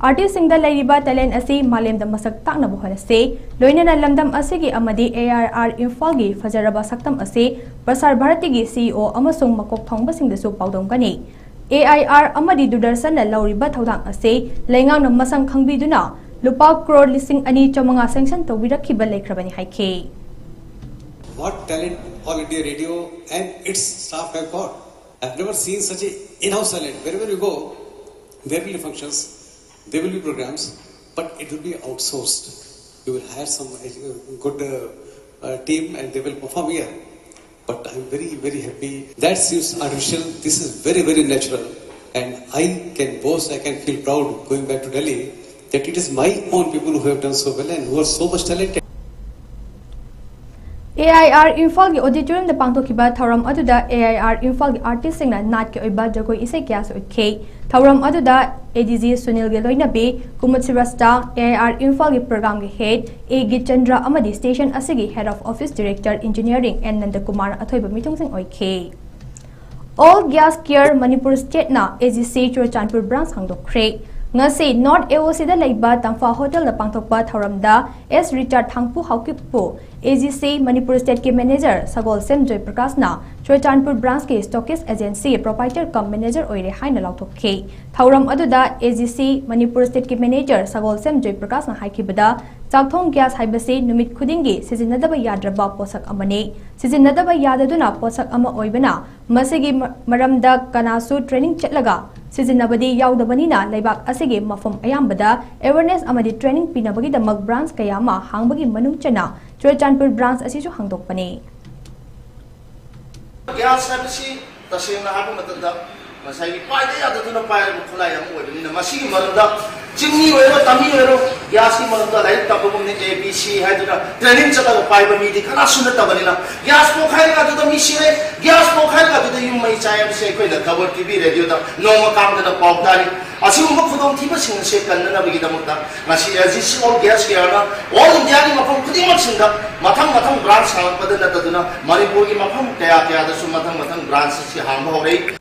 ꯑꯥꯔꯇꯤꯁꯁꯤꯡꯗ ꯂꯩꯔꯤꯕ ꯇꯦꯂꯦꯟ ꯑꯁꯤ ꯃꯥꯂꯦꯝꯗ ꯃꯁꯛ ꯇꯥꯛꯅꯕ ꯍꯣꯠꯅꯁꯤ꯫ ꯂꯣꯏꯅꯅ ꯂꯝꯗꯝ ꯑꯁꯤꯒꯤ ꯑꯃꯗꯤ ꯑꯦ ꯑꯥꯏ ꯑꯥꯔ ꯏꯝꯐꯥꯜꯒꯤ ꯐꯖꯔꯕ ꯁꯛꯇꯝ ꯑꯁꯤ ꯄ꯭ꯔꯁꯥꯔ ꯚꯥꯔꯇꯤꯒꯤ ꯁꯤ ꯏ ꯑꯣ ꯑꯃꯁꯨꯡ ꯃꯀꯣꯛ ꯊꯣꯡꯕꯁꯤꯡꯗꯁꯨ ꯄꯥꯎꯗꯝꯒꯅꯤ꯫ ꯑꯦ ꯑꯥꯏ ꯑꯥꯔ ꯑꯃꯗꯤ ꯗꯨꯔꯗꯔꯁꯟꯅ ꯂꯧꯔꯤꯕ ꯊꯧꯗꯥꯡ ꯑꯁꯤ ꯂꯩꯉꯥꯛꯅ ꯃꯁꯛ ꯈꯪꯕꯤꯗꯨꯅ ꯂꯨꯄꯥ ꯀ꯭ꯔꯣꯔ ꯂꯤꯁꯤꯡ ꯑꯅꯤ ꯆꯥꯃꯉꯥ ꯁꯦꯡꯁꯟ ꯇꯧꯕꯤꯔꯛꯈꯤꯕ ꯂꯩꯈ꯭ꯔꯕꯅꯤ ꯍꯥꯏꯈꯤ꯫ What talent All India Radio and its staff have got. I've never seen such a in-house talent. Wherever you go, there will be functions, there will be programs, but it will be outsourced. You will hire some uh, good uh, uh, team and they will perform here. But I'm very, very happy. That seems artificial. This is very, very natural. And I can boast, I can feel proud going back to Delhi that it is my own people who have done so well and who are so much talented. A I R ꯏꯝꯐꯥꯜꯒꯤ ꯑꯣꯗꯤꯇꯣꯔꯤꯌꯝꯗ ꯄꯥꯡꯊꯣꯛꯈꯤꯕ ꯊꯧꯔꯝ ꯑꯗꯨꯗ A I R ꯏꯝꯐꯥꯜꯒꯤ ꯑꯥꯔꯇꯤꯁꯁꯤꯡꯅ ꯅꯥꯠꯀꯤ ꯑꯣꯏꯕ ꯖꯒꯣꯏ ꯏꯁꯩ ꯀꯌꯥꯁꯨ ꯎꯠꯈꯤ꯫ ꯊꯧꯔꯝ ꯑꯗꯨꯗ ꯑꯦ ꯗꯤ ꯖꯤ ꯁꯨꯅꯤꯜꯒꯤ ꯂꯣꯏꯅꯕꯤ ꯀꯨꯃꯨꯗ ꯁ꯭ꯔꯤꯕꯥꯁꯇ, ꯑꯦ ꯑꯥꯏ ꯑꯥꯔ ꯏꯝꯐꯥꯜꯒꯤ ꯄ꯭ꯔꯣꯒ꯭ꯔꯥꯝꯒꯤ ꯍꯦꯗ ꯑꯦ ꯒꯤꯆꯟꯗ꯭ꯔ ꯑꯃꯗꯤ ꯁ꯭ꯇꯦꯁꯟ ꯑꯁꯤꯒꯤ head of office director engineering N ꯅꯟꯗꯀꯨꯃꯥꯔ ꯑꯊꯣꯏꯕ ꯃꯤꯊꯨꯡꯁꯤꯡ ꯑꯣꯏꯈꯤ꯫ All Gas Care Manipur State ꯅ A G C Churachandpur branch ꯍꯥꯡꯗꯣꯛꯈ꯭ꯔꯦ꯫ ꯉꯁꯤ North A O C ꯗ ꯂꯩꯕ ꯇꯝꯐꯥ Hotel ꯗ ꯄꯥꯡꯊꯣꯛꯄ ꯊꯧꯔꯝꯗ S Richard ꯊꯥꯡꯄꯨ ꯍꯥꯎꯀꯤꯞꯄꯨ A G C Manipur State ꯀꯤ manager ꯁꯒꯣꯜꯁꯦꯝ ꯖꯣꯏꯄ꯭ꯔꯀꯥꯁꯅ ꯆꯨꯔꯆꯥꯟꯄꯨꯔ branch ꯀꯤ stockist agency proprietor cum manager ꯑꯣꯏꯔꯦ ꯍꯥꯏꯅ ꯂꯥꯎꯊꯣꯛꯈꯤ꯫ ꯊꯧꯔꯝ ꯑꯗꯨꯗ A G C Manipur State ꯀꯤ manager ꯁꯒꯣꯜꯁꯦꯝ ꯖꯣꯏꯄ꯭ꯔꯀꯥꯁꯅ ꯍꯥꯏꯈꯤꯕꯗ, ꯆꯥꯛꯊꯣꯡ gas ꯍꯥꯏꯕꯁꯤ ꯅꯨꯃꯤꯠ ꯈꯨꯗꯤꯡꯒꯤ ꯁꯤꯖꯤꯟꯅꯗꯕ ꯌꯥꯗ꯭ꯔꯕ ꯄꯣꯠꯁꯛ ꯑꯃꯅꯤ꯫ ꯁꯤꯖꯤꯟꯅꯗꯕ ꯌꯥꯗꯗꯨꯅ ꯄꯣꯠꯁꯛ ꯑꯃ ꯑꯣꯏꯕꯅ, ꯃꯁꯤꯒꯤ ꯃ-, ꯃꯔꯝꯗ ꯀꯅꯥꯁꯨ training ꯆꯠꯂꯒ ꯁꯤꯖꯤꯟꯅꯕꯗꯤ ꯌꯥꯎꯗꯕꯅꯤꯅ, ꯂꯩꯕꯥꯛ ꯑꯁꯤꯒꯤ ꯃꯐꯝ ꯑꯌꯥꯝꯕꯗ awareness ꯑꯃꯗꯤ training ꯄꯤꯅꯕꯒꯤꯗꯃꯛ branch ꯀꯌꯥ ꯑꯃ ꯍꯥꯡꯕꯒꯤ ꯃꯅꯨꯡ ꯆꯟꯅ ꯆꯨꯔꯆꯥꯟꯄꯨꯔ branch ꯑꯁꯤꯁꯨ ꯍꯥꯡꯗꯣꯛꯄꯅꯤ꯫ Gas ꯍꯥꯏꯕꯁꯤ ꯇꯁꯦꯡꯅ ꯍꯥꯏꯕ ꯃꯇꯝꯗ ꯉꯁꯥꯏꯒꯤ ꯄꯥꯏꯗ ꯌꯥꯗꯗꯨꯅ ꯄꯥꯏꯔꯕ ꯈꯨꯠꯂꯥꯏ ꯑꯃ ꯑꯣꯏꯕꯅꯤꯅ, ꯃꯁꯤꯒꯤ ꯃꯔꯝꯗ ꯆꯤꯡꯃꯤ ꯑꯣꯏꯔꯣ, ꯇꯝꯃꯤ ꯑꯣꯏꯔꯣ, gas ꯀꯤ ꯃꯔꯝꯗ ꯂꯥꯏꯔꯤꯛ ꯇꯝꯕꯒꯨꯝꯅ A B C ꯍꯥꯏꯗꯨꯅ training ꯆꯠꯂꯒ ꯄꯥꯏꯕ ꯃꯤꯗꯤ ꯀꯅꯥꯁꯨ ꯅꯠꯇꯕꯅꯤꯅ, gas ꯄꯣꯈꯥꯏꯔꯒ ꯑꯗꯨꯗ ꯃꯤ ꯁꯤꯔꯦ, gas ꯄꯣꯈꯥꯏꯔꯒ ꯑꯗꯨꯗ ꯌꯨꯝ ꯃꯩ ꯆꯥꯏ ꯍꯥꯏꯕꯁꯤ ꯑꯩꯈꯣꯏꯅ ꯈꯕꯔ, T V, radio ꯗ ꯅꯣꯡꯃ ꯀꯥꯡꯗꯅ ꯄꯥꯎ ꯇꯥꯔꯤ꯫ ꯑꯁꯤꯒꯨꯝꯕ ꯈꯨꯗꯣꯡꯊꯤꯕꯁꯤꯡ ꯑꯁꯤ ꯀꯟꯅꯅꯕꯒꯤꯗꯃꯛꯇ ꯉꯁꯤ A G C All Gas Care ꯅ all India ꯒꯤ ꯃꯐꯝ ꯈꯨꯗꯤꯡꯃꯛꯁꯤꯡꯗ ꯃꯊꯪ ꯃꯊꯪ branch ꯍꯥꯡꯂꯛꯄꯗ ꯅꯠꯇꯗꯨꯅ, ꯃꯅꯤꯄꯨꯔꯒꯤ ꯃꯐꯝ ꯀꯌꯥ ꯀꯌꯥꯗꯁꯨ ꯃꯊꯪ ꯃꯊꯪ branch ꯑꯁꯤ ꯍꯥꯡꯕ ꯍꯧꯔꯛꯏ꯫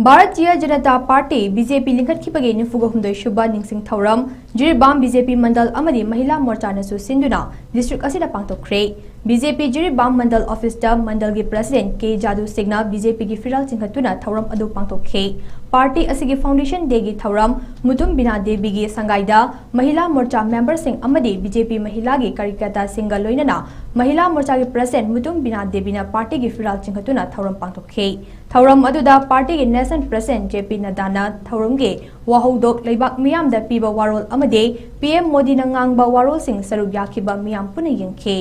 Bharatiya Janata party, B J P, ꯂꯤꯡꯈꯠꯈꯤꯕꯒꯤ ꯅꯤꯐꯨꯒ ꯍꯨꯝꯗꯣꯏ ꯁꯨꯕ ꯅꯤꯡꯁꯤꯡ ꯊꯧꯔꯝ ꯖꯤꯔꯤꯕꯥꯝ B J P ꯃꯟꯗꯜ ꯑꯃꯗꯤ ꯃꯍꯤꯂꯥ ꯃꯣꯔꯆꯥꯅꯁꯨ ꯁꯤꯟꯗꯨꯅ district ꯑꯁꯤꯗ ꯄꯥꯡꯊꯣꯛꯈ꯭ꯔꯦ꯫ B J P Jiribam ꯃꯟꯗꯜ office ꯇ ꯃꯟꯗꯜꯒꯤ president K ꯖꯥꯗꯨ ꯁꯤꯡꯅ B J P ꯒꯤ ꯐꯤꯔꯥꯜ ꯆꯤꯡꯈꯠꯇꯨꯅ ꯊꯧꯔꯝ ꯑꯗꯨ ꯄꯥꯡꯊꯣꯛꯈꯤ꯫ Party ꯑꯁꯤꯒꯤ foundation day ꯒꯤ ꯊꯧꯔꯝ ꯃꯨꯇꯨꯝ ꯕꯤꯅꯥ ꯗꯦꯕꯤꯒꯤ ꯁꯪꯒꯥꯏꯗ ꯃꯍꯤꯂꯥ ꯃꯣꯔꯆꯥ member ꯁꯤꯡ ꯑꯃꯗꯤ B J P ꯃꯍꯤꯂꯥꯒꯤ ꯀꯥꯔꯌꯀꯔꯇꯥꯁꯤꯡꯒ ꯂꯣꯏꯅꯅ ꯃꯍꯤꯂꯥ ꯃꯣꯔꯆꯥꯒꯤ president ꯃꯨꯇꯨꯝ ꯕꯤꯅꯥ ꯗꯦꯕꯤꯅ party ꯒꯤ ꯐꯤꯔꯥꯜ ꯆꯤꯡꯈꯠꯇꯨꯅ ꯊꯧꯔꯝ ꯄꯥꯡꯊꯣꯛꯈꯤ꯫ ꯊꯧꯔꯝ ꯑꯗꯨꯗ party ꯒꯤ national president J P ꯅꯗꯥꯅ ꯊꯧꯔꯝꯒꯤ ꯋꯥꯍꯧꯗꯣꯛ ꯂꯩꯕꯥꯛ ꯃꯤꯌꯥꯝꯗ ꯄꯤꯕ ꯋꯥꯔꯣꯜ ꯑꯃꯗꯤ P M ꯃꯣꯗꯤꯅ ꯉꯥꯡꯕ ꯋꯥꯔꯣꯜꯁꯤꯡ ꯁꯔꯨꯛ ꯌꯥꯈꯤꯕ ꯃꯤꯌꯥꯝ ꯄꯨꯟꯅ ꯌꯦꯡꯈꯤ꯫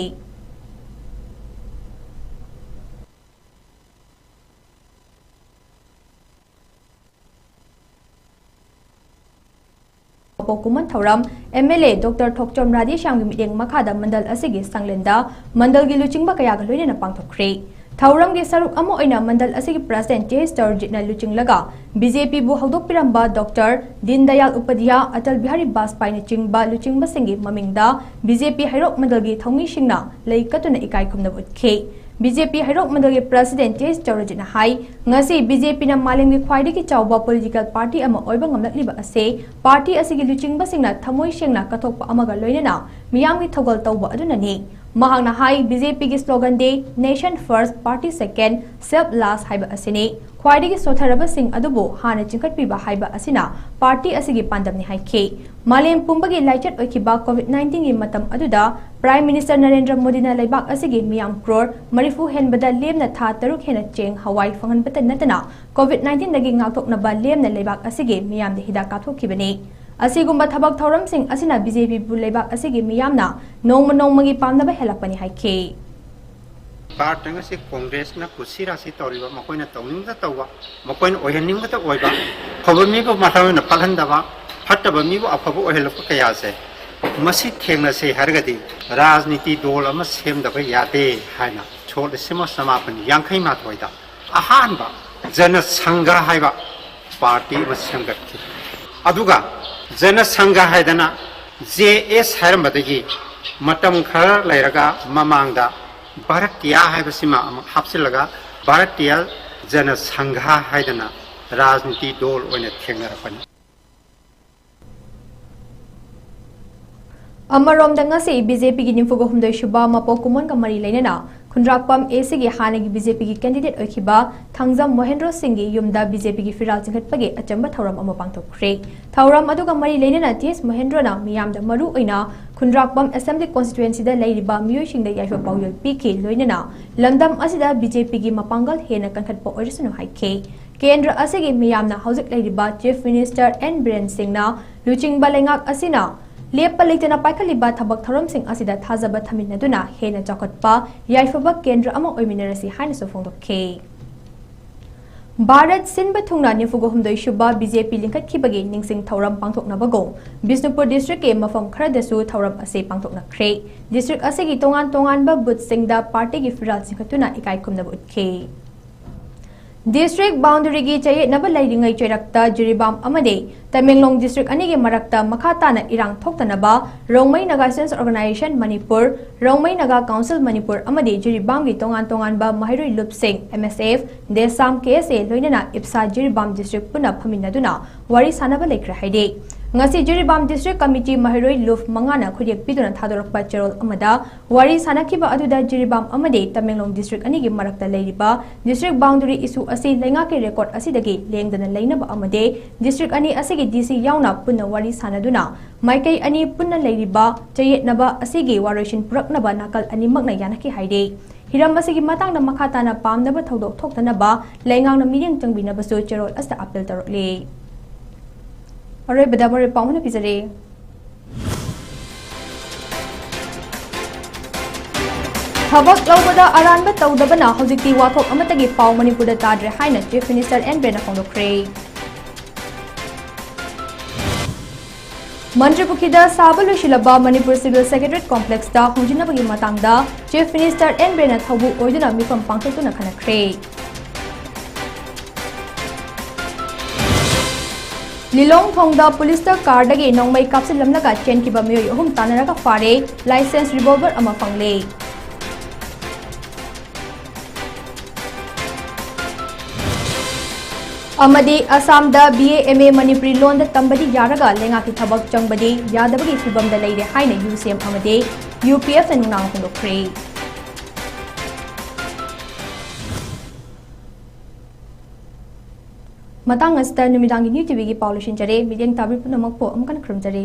ꯄꯣꯛꯀꯨꯃꯟ ꯊꯧꯔꯝ, M L A Doctor ꯊꯣꯛꯆꯣꯝ ꯔꯥꯙꯦꯁ꯭ꯌꯥꯝꯒꯤ ꯃꯤꯠꯌꯦꯡ ꯃꯈꯥꯗ ꯃꯟꯗꯜ ꯑꯁꯤꯒꯤ ꯁꯪꯂꯦꯟꯗ ꯃꯟꯗꯜꯒꯤ ꯂꯨꯆꯤꯡꯕ ꯀꯌꯥꯒ ꯂꯣꯏꯅꯅ ꯄꯥꯡꯊꯣꯛꯈ꯭ꯔꯦ꯫ ꯊꯧꯔꯝꯒꯤ ꯁꯔꯨꯛ ꯑꯃ ꯑꯣꯏꯅ ꯃꯟꯗꯜ ꯑꯁꯤꯒꯤ president J H ꯇꯔꯨꯖꯤꯠꯅ ꯂꯨꯆꯤꯡꯂꯒ B J P ꯕꯨ ꯍꯧꯗꯣꯛꯄꯤꯔꯝꯕ Doctor ꯗꯤꯟ Dayal ꯎꯄꯙ꯭ꯌꯥ, Atal Bihari ꯕꯥꯖꯄꯥꯏꯅꯆꯤꯡꯕ ꯂꯨꯆꯤꯡꯕꯁꯤꯡꯒꯤ ꯃꯃꯤꯡꯗ B J P ꯍꯩꯔꯣꯛ ꯃꯟꯗꯜꯒꯤ ꯊꯧꯃꯤꯁꯤꯡꯅ ꯂꯩ ꯀꯠꯇꯨꯅ ꯏꯀꯥꯏ ꯈꯨꯝꯅꯕ ꯎꯠꯈꯤ꯫ ꯕꯤ ꯖꯦ ꯄꯤ ꯍꯩꯔꯣꯛ ꯃꯟꯗꯜꯒꯤ ꯄ꯭ꯔꯁꯤꯗꯦꯟꯠ ꯇꯤ ꯑꯦꯁ ꯆꯧꯔꯖꯤꯠꯅ ꯍꯥꯏ, ꯉꯁꯤ ꯕꯤ ꯖꯦ ꯄꯤꯅ ꯃꯥꯂꯦꯝꯒꯤ ꯈ꯭ꯋꯥꯏꯗꯒꯤ ꯆꯥꯎꯕ ꯄꯣꯂꯤꯇꯤꯀꯦꯜ ꯄꯥꯔꯇꯤ ꯑꯃ ꯑꯣꯏꯕ ꯉꯝꯂꯛꯂꯤꯕ ꯑꯁꯤ ꯄꯥꯔꯇꯤ ꯑꯁꯤꯒꯤ ꯂꯨꯆꯤꯡꯕꯁꯤꯡꯅ ꯊꯃꯣꯏ ꯁꯦꯡꯅ ꯀꯠꯊꯣꯛꯄ ꯑꯃꯒ ꯂꯣꯏꯅꯅ ꯃꯤꯌꯥꯝꯒꯤ ꯊꯧꯒꯜ ꯇꯧꯕ ꯑꯗꯨꯅꯅꯤ꯫ ꯃꯍꯥꯛꯅ ꯍꯥꯏ, ꯕꯤ ꯖꯦ ꯄꯤꯒꯤ ꯁ꯭ꯂꯣꯒꯟꯗꯤ "Nation First, Party Second, Self Last" ꯍꯥꯏꯕ ꯑꯁꯤꯅꯤ꯫ ꯈ꯭ꯋꯥꯏꯗꯒꯤ ꯁꯣꯠꯊꯔꯕꯁꯤꯡ ꯑꯗꯨꯕꯨ ꯍꯥꯟꯅ ꯆꯤꯡꯈꯠꯄꯤꯕ ꯍꯥꯏꯕ ꯑꯁꯤꯅ ꯄꯥꯔꯇꯤ ꯑꯁꯤꯒꯤ ꯄꯥꯟꯗꯝꯅꯤ ꯍꯥꯏꯈꯤ꯫ ꯃꯥꯂꯦꯝ ꯄꯨꯝꯕꯒꯤ ꯂꯥꯏꯆꯠ ꯑꯣꯏꯈꯤꯕ ꯀꯣꯚꯤꯗ ꯅꯥꯏꯟꯇꯤꯟꯒꯤ ꯃꯇꯝ ꯑꯗꯨꯗ ꯄ꯭ꯔꯥꯏꯝ ꯃꯤꯅꯤꯁꯇꯔ ꯅꯔꯦꯟꯗ꯭ꯔ ꯃꯣꯗꯤꯅ ꯂꯩꯕꯥꯛ ꯑꯁꯤꯒꯤ ꯃꯤꯌꯥꯝ ꯀ꯭ꯔꯣꯔ ꯃꯔꯤꯐꯨ ꯍꯦꯟꯕꯗ ꯂꯦꯝꯅ ꯊꯥ ꯇꯔꯨꯛ ꯍꯦꯟꯅ ꯆꯦꯡ ꯍꯋꯥꯏ ꯐꯪꯍꯟꯕꯇ ꯅꯠꯇꯅ ꯀꯣꯚꯤꯗ ꯅꯥꯏꯟꯇꯤꯟꯗꯒꯤ ꯉꯥꯛꯊꯣꯛꯅꯕ ꯂꯦꯝꯅ ꯂꯩꯕꯥꯛ ꯑꯁꯤꯒꯤ ꯃꯤꯌꯥꯝꯗ ꯍꯤꯗꯥꯛ ꯀꯥꯞꯊꯣꯛꯈꯤꯕꯅꯤ꯫ ꯑꯁꯤꯒꯨꯝꯕ ꯊꯕꯛ ꯊꯧꯔꯝꯁꯤꯡ ꯑꯁꯤꯅ ꯕꯤ ꯖꯦ ꯄꯤꯕꯨ ꯂꯩꯕꯥꯛ ꯑꯁꯤꯒꯤ ꯃꯤꯌꯥꯝꯅ ꯅꯣꯡꯃ ꯅꯣꯡꯃꯒꯤ ꯄꯥꯝꯅꯕ ꯍꯦꯜꯂꯛꯄꯅꯤ ꯍꯥꯏꯈꯤ꯫ ꯄꯥꯔꯇꯤ ꯑꯁꯤ ꯀꯣꯡꯒ꯭ꯔꯦꯁꯅ ꯀꯨꯁꯤ ꯔꯥꯁꯤ ꯇꯧꯔꯤꯕ, ꯃꯈꯣꯏꯅ ꯇꯧꯅꯤꯡꯕꯇ ꯇꯧꯕ, ꯃꯈꯣꯏꯅ ꯑꯣꯏꯍꯟꯅꯤꯡꯕꯇ ꯑꯣꯏꯕ, ꯑꯐꯕ ꯃꯤꯕꯨ ꯃꯊꯧꯅ ꯄꯥꯜꯍꯟꯗꯕ, ꯐꯠꯇꯕ ꯃꯤꯕꯨ ꯑꯐꯕ ꯑꯣꯏꯍꯜꯂꯛꯄ ꯀꯌꯥꯁꯦ, ꯃꯁꯤ ꯊꯦꯡꯅꯁꯦ ꯍꯥꯏꯔꯒꯗꯤ ꯔꯥꯖꯅꯤꯇꯤ ꯗꯣꯜ ꯑꯃ ꯁꯦꯝꯗꯕ ꯌꯥꯗꯦ ꯍꯥꯏꯅ ꯁꯣꯛ ꯂꯤꯁꯤꯡ ꯑꯃ ꯆꯃꯥꯄꯟ ꯌꯥꯡꯈꯩ ꯃꯥꯊꯣꯏꯗ ꯑꯍꯥꯟꯕ ꯖꯅ ꯁꯪꯘ ꯍꯥꯏꯕ ꯄꯥꯔꯇꯤ ꯑꯃ ꯁꯦꯝꯒꯠꯈꯤ꯫ ꯑꯗꯨꯒ ꯖꯅ ꯁꯪꯘ ꯍꯥꯏꯗꯅ ꯖꯦ ꯑꯦꯁ ꯍꯥꯏꯔꯝꯕꯗꯒꯤ ꯃꯇꯝ ꯈꯔ ꯂꯩꯔꯒ ꯃꯃꯥꯡꯗ ꯚꯥꯔꯇꯤꯌꯥ ꯍꯥꯏꯕꯁꯤꯃ ꯑꯃꯨꯛ ꯍꯥꯞꯆꯤꯜꯂꯒ ꯚꯥꯔꯇꯤꯌꯥ ꯖꯅ ꯁꯪꯘ ꯍꯥꯏꯗꯅ ꯔꯥꯖꯅꯤꯇꯤ ꯗꯣꯜ ꯑꯣꯏꯅ ꯊꯦꯡꯅꯔꯛꯄꯅꯤ꯫ ꯑꯃꯔꯣꯝꯗ ꯉꯁꯤ ꯕꯤ ꯖꯦ ꯄꯤꯒꯤ ꯅꯤꯐꯨꯒ ꯍꯨꯝꯗꯣꯏ ꯁꯨꯕ ꯃꯄꯣꯛ ꯀꯨꯝꯑꯣꯟꯒ ꯃꯔꯤ ꯂꯩꯅꯅ ꯈꯨꯟꯗ꯭ꯔꯥꯛꯄꯝ ꯑꯦ ꯁꯤꯒꯤ ꯍꯥꯟꯅꯒꯤ ꯕꯤ ꯖꯦ ꯄꯤꯒꯤ ꯀꯦꯟꯗꯤꯗꯦꯠ ꯑꯣꯏꯈꯤꯕ ꯊꯥꯡꯖꯝ ꯃꯣꯍꯦꯟꯗ꯭ꯔꯣ ꯁꯤꯡꯒꯤ ꯌꯨꯝꯗ ꯕꯤ ꯖꯦ ꯄꯤꯒꯤ ꯐꯤꯔꯥꯜ ꯆꯤꯡꯈꯠꯄꯒꯤ ꯑꯆꯝꯕ ꯊꯧꯔꯝ ꯑꯃ ꯄꯥꯡꯊꯣꯛꯈ꯭ꯔꯦ꯫ ꯊꯧꯔꯝ ꯑꯗꯨꯒ ꯃꯔꯤ ꯂꯩꯅꯅ ꯇꯤ ꯑꯦꯁ ꯃꯣꯍꯦꯟꯗ꯭ꯔꯣꯅ ꯃꯤꯌꯥꯝꯗ ꯃꯔꯨ ꯑꯣꯏꯅ ꯈꯨꯟꯗ꯭ꯔꯥꯛꯄꯝ ꯑꯦꯁꯦꯝꯕ꯭ꯂꯤ ꯀꯣꯟꯁꯇꯤꯇ꯭ꯋꯦꯟꯁꯤꯗ ꯂꯩꯔꯤꯕ ꯃꯤꯑꯣꯏꯁꯤꯡꯗ ꯌꯥꯏꯐ ꯄꯥꯎꯖꯦꯜ ꯄꯤꯈꯤ, ꯂꯣꯏꯅꯅ ꯂꯝꯗꯝ ꯑꯁꯤꯗ ꯕꯤ ꯖꯦ ꯄꯤꯒꯤ ꯃꯄꯥꯡꯒꯜ ꯍꯦꯟꯅ ꯀꯟꯈꯠꯄ ꯑꯣꯏꯔꯁꯅꯨ ꯍꯥꯏꯈꯤ꯫ ꯀꯦꯟꯗ꯭ꯔ ꯑꯁꯤꯒꯤ ꯃꯤꯌꯥꯝꯅ ꯍꯧꯖꯤꯛ ꯂꯩꯔꯤꯕ ꯆꯤꯐ ꯃꯤꯅꯤꯁꯇꯔ ꯑꯦꯟ ꯕꯤꯔꯦꯟ ꯁꯤꯡꯅ ꯂꯨꯆꯤꯡꯕ ꯂꯩꯉꯥꯛ ꯑꯁꯤꯅ ꯂꯦꯞꯄ ꯂꯩꯇꯅ ꯄꯥꯏꯈꯠꯂꯤꯕ ꯊꯕꯛ ꯊꯧꯔꯝꯁꯤꯡ ꯑꯁꯤꯗ ꯊꯥꯖꯕ ꯊꯝꯃꯤꯟꯅꯗꯨꯅ ꯍꯦꯟꯅ ꯆꯥꯎꯈꯠꯄ, ꯌꯥꯏꯐꯕ ꯀꯦꯟꯗ꯭ꯔ ꯑꯃ ꯑꯣꯏꯃꯤꯟꯅꯔꯁꯤ ꯍꯥꯏꯅꯁꯨ ꯐꯣꯡꯗꯣꯛꯈꯤ꯫ ꯚꯥꯔꯠ ꯁꯤꯟꯕ ꯊꯨꯡꯅ ꯅꯤꯐꯨꯒ ꯍꯨꯝꯗꯣꯏ ꯁꯨꯕ ꯕꯤ ꯖꯦ ꯄꯤ ꯂꯤꯡꯈꯠꯈꯤꯕꯒꯤ ꯅꯤꯡꯁꯤꯡ ꯊꯧꯔꯝ ꯄꯥꯡꯊꯣꯛꯅꯕꯒꯨꯝ ꯕꯤꯁꯅꯨꯄꯨꯔ ꯗꯤꯁꯇ꯭ꯔꯤꯛꯀꯤ ꯃꯐꯝ ꯈꯔꯗꯁꯨ ꯊꯧꯔꯝ ꯑꯁꯤ ꯄꯥꯡꯊꯣꯛꯅꯈ꯭ꯔꯦ꯫ ꯗꯤꯁꯇ꯭ꯔꯤꯛ ꯑꯁꯤꯒꯤ ꯇꯣꯉꯥꯟ ꯇꯣꯉꯥꯟꯕ ꯕꯨꯊꯁꯤꯡꯗ ꯄꯥꯔꯇꯤꯒꯤ ꯐꯤꯔꯥꯜ ꯆꯤꯡꯈꯠꯇꯨꯅ ꯏꯀꯥꯏ ꯈꯨꯝꯅꯕ ꯎꯠꯈꯤ꯫ District boundaryꯒꯤ ꯆꯌꯦꯠꯅꯕ ꯂꯩꯔꯤꯉꯩ ꯆꯩꯔꯛꯇ ꯖꯤꯔꯤꯕꯥꯝ ꯑꯃꯗꯤ ꯇꯃꯦꯡꯂꯣꯡ district ꯑꯅꯤꯒꯤ ꯃꯔꯛꯇ ꯃꯈꯥ ꯇꯥꯅ ꯏꯔꯥꯡ ꯊꯣꯛꯇꯅꯕ Rongmei Naga Students Organisation Manipur, Rongmei Naga Council Manipur ꯑꯃꯗꯤ ꯖꯤꯔꯤꯕꯥꯝꯒꯤ ꯇꯣꯉꯥꯟ ꯇꯣꯉꯥꯟꯕ ꯃꯍꯩꯔꯣꯏ ꯂꯨꯞꯁꯤꯡ, M S F, DESAM, K S A ꯂꯣꯏꯅꯅ ꯏꯞꯁꯥ ꯖꯤꯔꯤꯕꯥꯝ district ꯄꯨꯟꯅ ꯐꯝꯃꯤꯟꯅꯗꯨꯅ ꯋꯥꯔꯤ ꯁꯥꯅꯕ ꯂꯩꯈ꯭ꯔꯦ ꯍꯥꯏꯔꯤ꯫ ꯉꯁꯤ ꯖꯤꯔꯤꯕꯥꯝ district committee ꯃꯍꯩꯔꯣꯏ ꯂꯨꯞ ꯃꯉꯥꯅ ꯈꯨꯠꯌꯦꯛ ꯄꯤꯗꯨꯅ ꯊꯥꯗꯣꯔꯛꯄ ꯆꯦꯔꯣꯜ ꯑꯃꯗ ꯋꯥꯔꯤ ꯁꯥꯅꯈꯤꯕ ꯑꯗꯨꯗ ꯖꯤꯔꯤꯕꯥꯝ ꯑꯃꯗꯤ ꯇꯃꯦꯡꯂꯣꯡ district ꯑꯅꯤꯒꯤ ꯃꯔꯛꯇ ꯂꯩꯔꯤꯕ district boundary issue ꯑꯁꯤ ꯂꯩꯉꯥꯛꯀꯤ record ꯑꯁꯤꯗꯒꯤ ꯂꯦꯡꯗꯅ ꯂꯩꯅꯕ ꯑꯃꯗꯤ district ꯑꯅꯤ ꯑꯁꯤꯒꯤ D C ꯌꯥꯎꯅ ꯄꯨꯟꯅ ꯋꯥꯔꯤ ꯁꯥꯅꯗꯨꯅ ꯃꯥꯏꯀꯩ ꯑꯅꯤ ꯄꯨꯟꯅ ꯂꯩꯔꯤꯕ ꯆꯌꯦꯠꯅꯕ ꯑꯁꯤꯒꯤ ꯋꯥꯔꯣꯏꯁꯤꯟ ꯄꯨꯔꯛꯅꯕ ꯅꯥꯀꯜ ꯑꯅꯤꯃꯛꯅ ꯌꯥꯅꯈꯤ ꯍꯥꯏꯔꯤ꯫ ꯍꯤꯔꯝ ꯑꯁꯤꯒꯤ ꯃꯇꯥꯡꯗ ꯃꯈꯥ ꯇꯥꯅ ꯄꯥꯝꯅꯕ ꯊꯧꯗꯣꯛ ꯊꯣꯛꯇꯅꯕ ꯂꯩꯉꯥꯛꯅ ꯃꯤꯠꯌꯦꯡ ꯆꯪꯕꯤꯅꯕꯁꯨ ꯆꯦꯔꯣꯜ ꯑꯁꯤꯗ appeal ꯇꯧꯔꯛꯂꯤ꯫ ꯑꯔꯣꯏꯕꯗ ꯃꯔꯨꯞ ꯄꯥꯎ ꯍꯟꯅ ꯄꯤꯖꯔꯤ꯫ ꯊꯕꯛ ꯂꯧꯕꯗ ꯑꯔꯥꯟꯕ ꯇꯧꯗꯕꯅ ꯍꯧꯖꯤꯛꯇꯤ ꯋꯥꯊꯣꯛ ꯑꯃꯠꯇꯒꯤ ꯄꯥꯎ ꯃꯅꯤꯄꯨꯔꯗ ꯇꯥꯗ꯭ꯔꯦ ꯍꯥꯏꯅ Chief Minister ꯑꯦꯟ ꯕꯤꯔꯦꯟꯅ ꯐꯣꯡꯗꯣꯛꯈ꯭ꯔꯦ꯫ ꯃꯟꯇ꯭ꯔꯤ ꯄꯨꯈ꯭ꯔꯤꯗ ꯁꯥꯕ ꯂꯣꯏꯁꯤꯜꯂꯕ ꯃꯅꯤꯄꯨꯔ Civil Secretariat Complexꯇ ꯍꯣꯡꯖꯤꯟꯅꯕꯒꯤ ꯃꯇꯥꯡꯗ Chief Minister ꯑꯦꯟ ꯕꯤꯔꯦꯟꯅ ꯊꯧꯕꯨ ꯑꯣꯏꯗꯨꯅ ꯃꯤꯐꯝ ꯄꯥꯡꯊꯣꯛꯇꯨꯅ ꯈꯟꯅꯈ꯭ꯔꯦ꯫ ꯂꯤꯂꯣꯡ ꯊꯣꯡꯗ ꯄꯨꯂꯤꯁꯇ ꯀꯥꯔꯗꯒꯤ ꯅꯣꯡꯃꯩ ꯀꯥꯞꯁꯤꯜꯂꯝꯂꯒ ꯆꯦꯟꯈꯤꯕ ꯃꯤꯑꯣꯏ ꯑꯍꯨꯝ ꯇꯥꯟꯅꯔꯒ ꯐꯥꯔꯦ, license revolver ꯑꯃ ꯐꯪꯂꯦ꯫ ꯑꯃꯗꯤ ꯑꯁꯥꯝꯗ B A M A Manipuri ꯂꯣꯟꯗ ꯇꯝꯕꯗꯤ ꯌꯥꯔꯒ ꯂꯩꯉꯥꯛꯀꯤ ꯊꯕꯛ ꯆꯪꯕꯗꯤ ꯌꯥꯗꯕꯒꯤ ꯐꯤꯚꯝꯗ ꯂꯩꯔꯦ ꯍꯥꯏꯅ U C M ꯑꯃꯗꯤ U P Fꯅ ꯅꯨꯡꯅꯥꯡ ꯐꯣꯡꯗꯣꯛꯈ꯭ꯔꯦ꯫ ꯃꯇꯥꯡ ꯑꯁꯤꯗ ꯅꯨꯃꯤꯗꯥꯡꯒꯤ New TVꯒꯤ ꯄꯥꯎ ꯂꯣꯏꯁꯤꯟꯖꯔꯦ꯫ ꯃꯤꯠꯌꯦꯡ ꯇꯥꯕꯤꯔꯤꯕ ꯄꯨꯝꯅꯃꯛꯄꯨ ꯑꯃꯨꯛ ꯍꯟꯅ ꯈꯨꯔꯨꯝꯖꯔꯤ꯫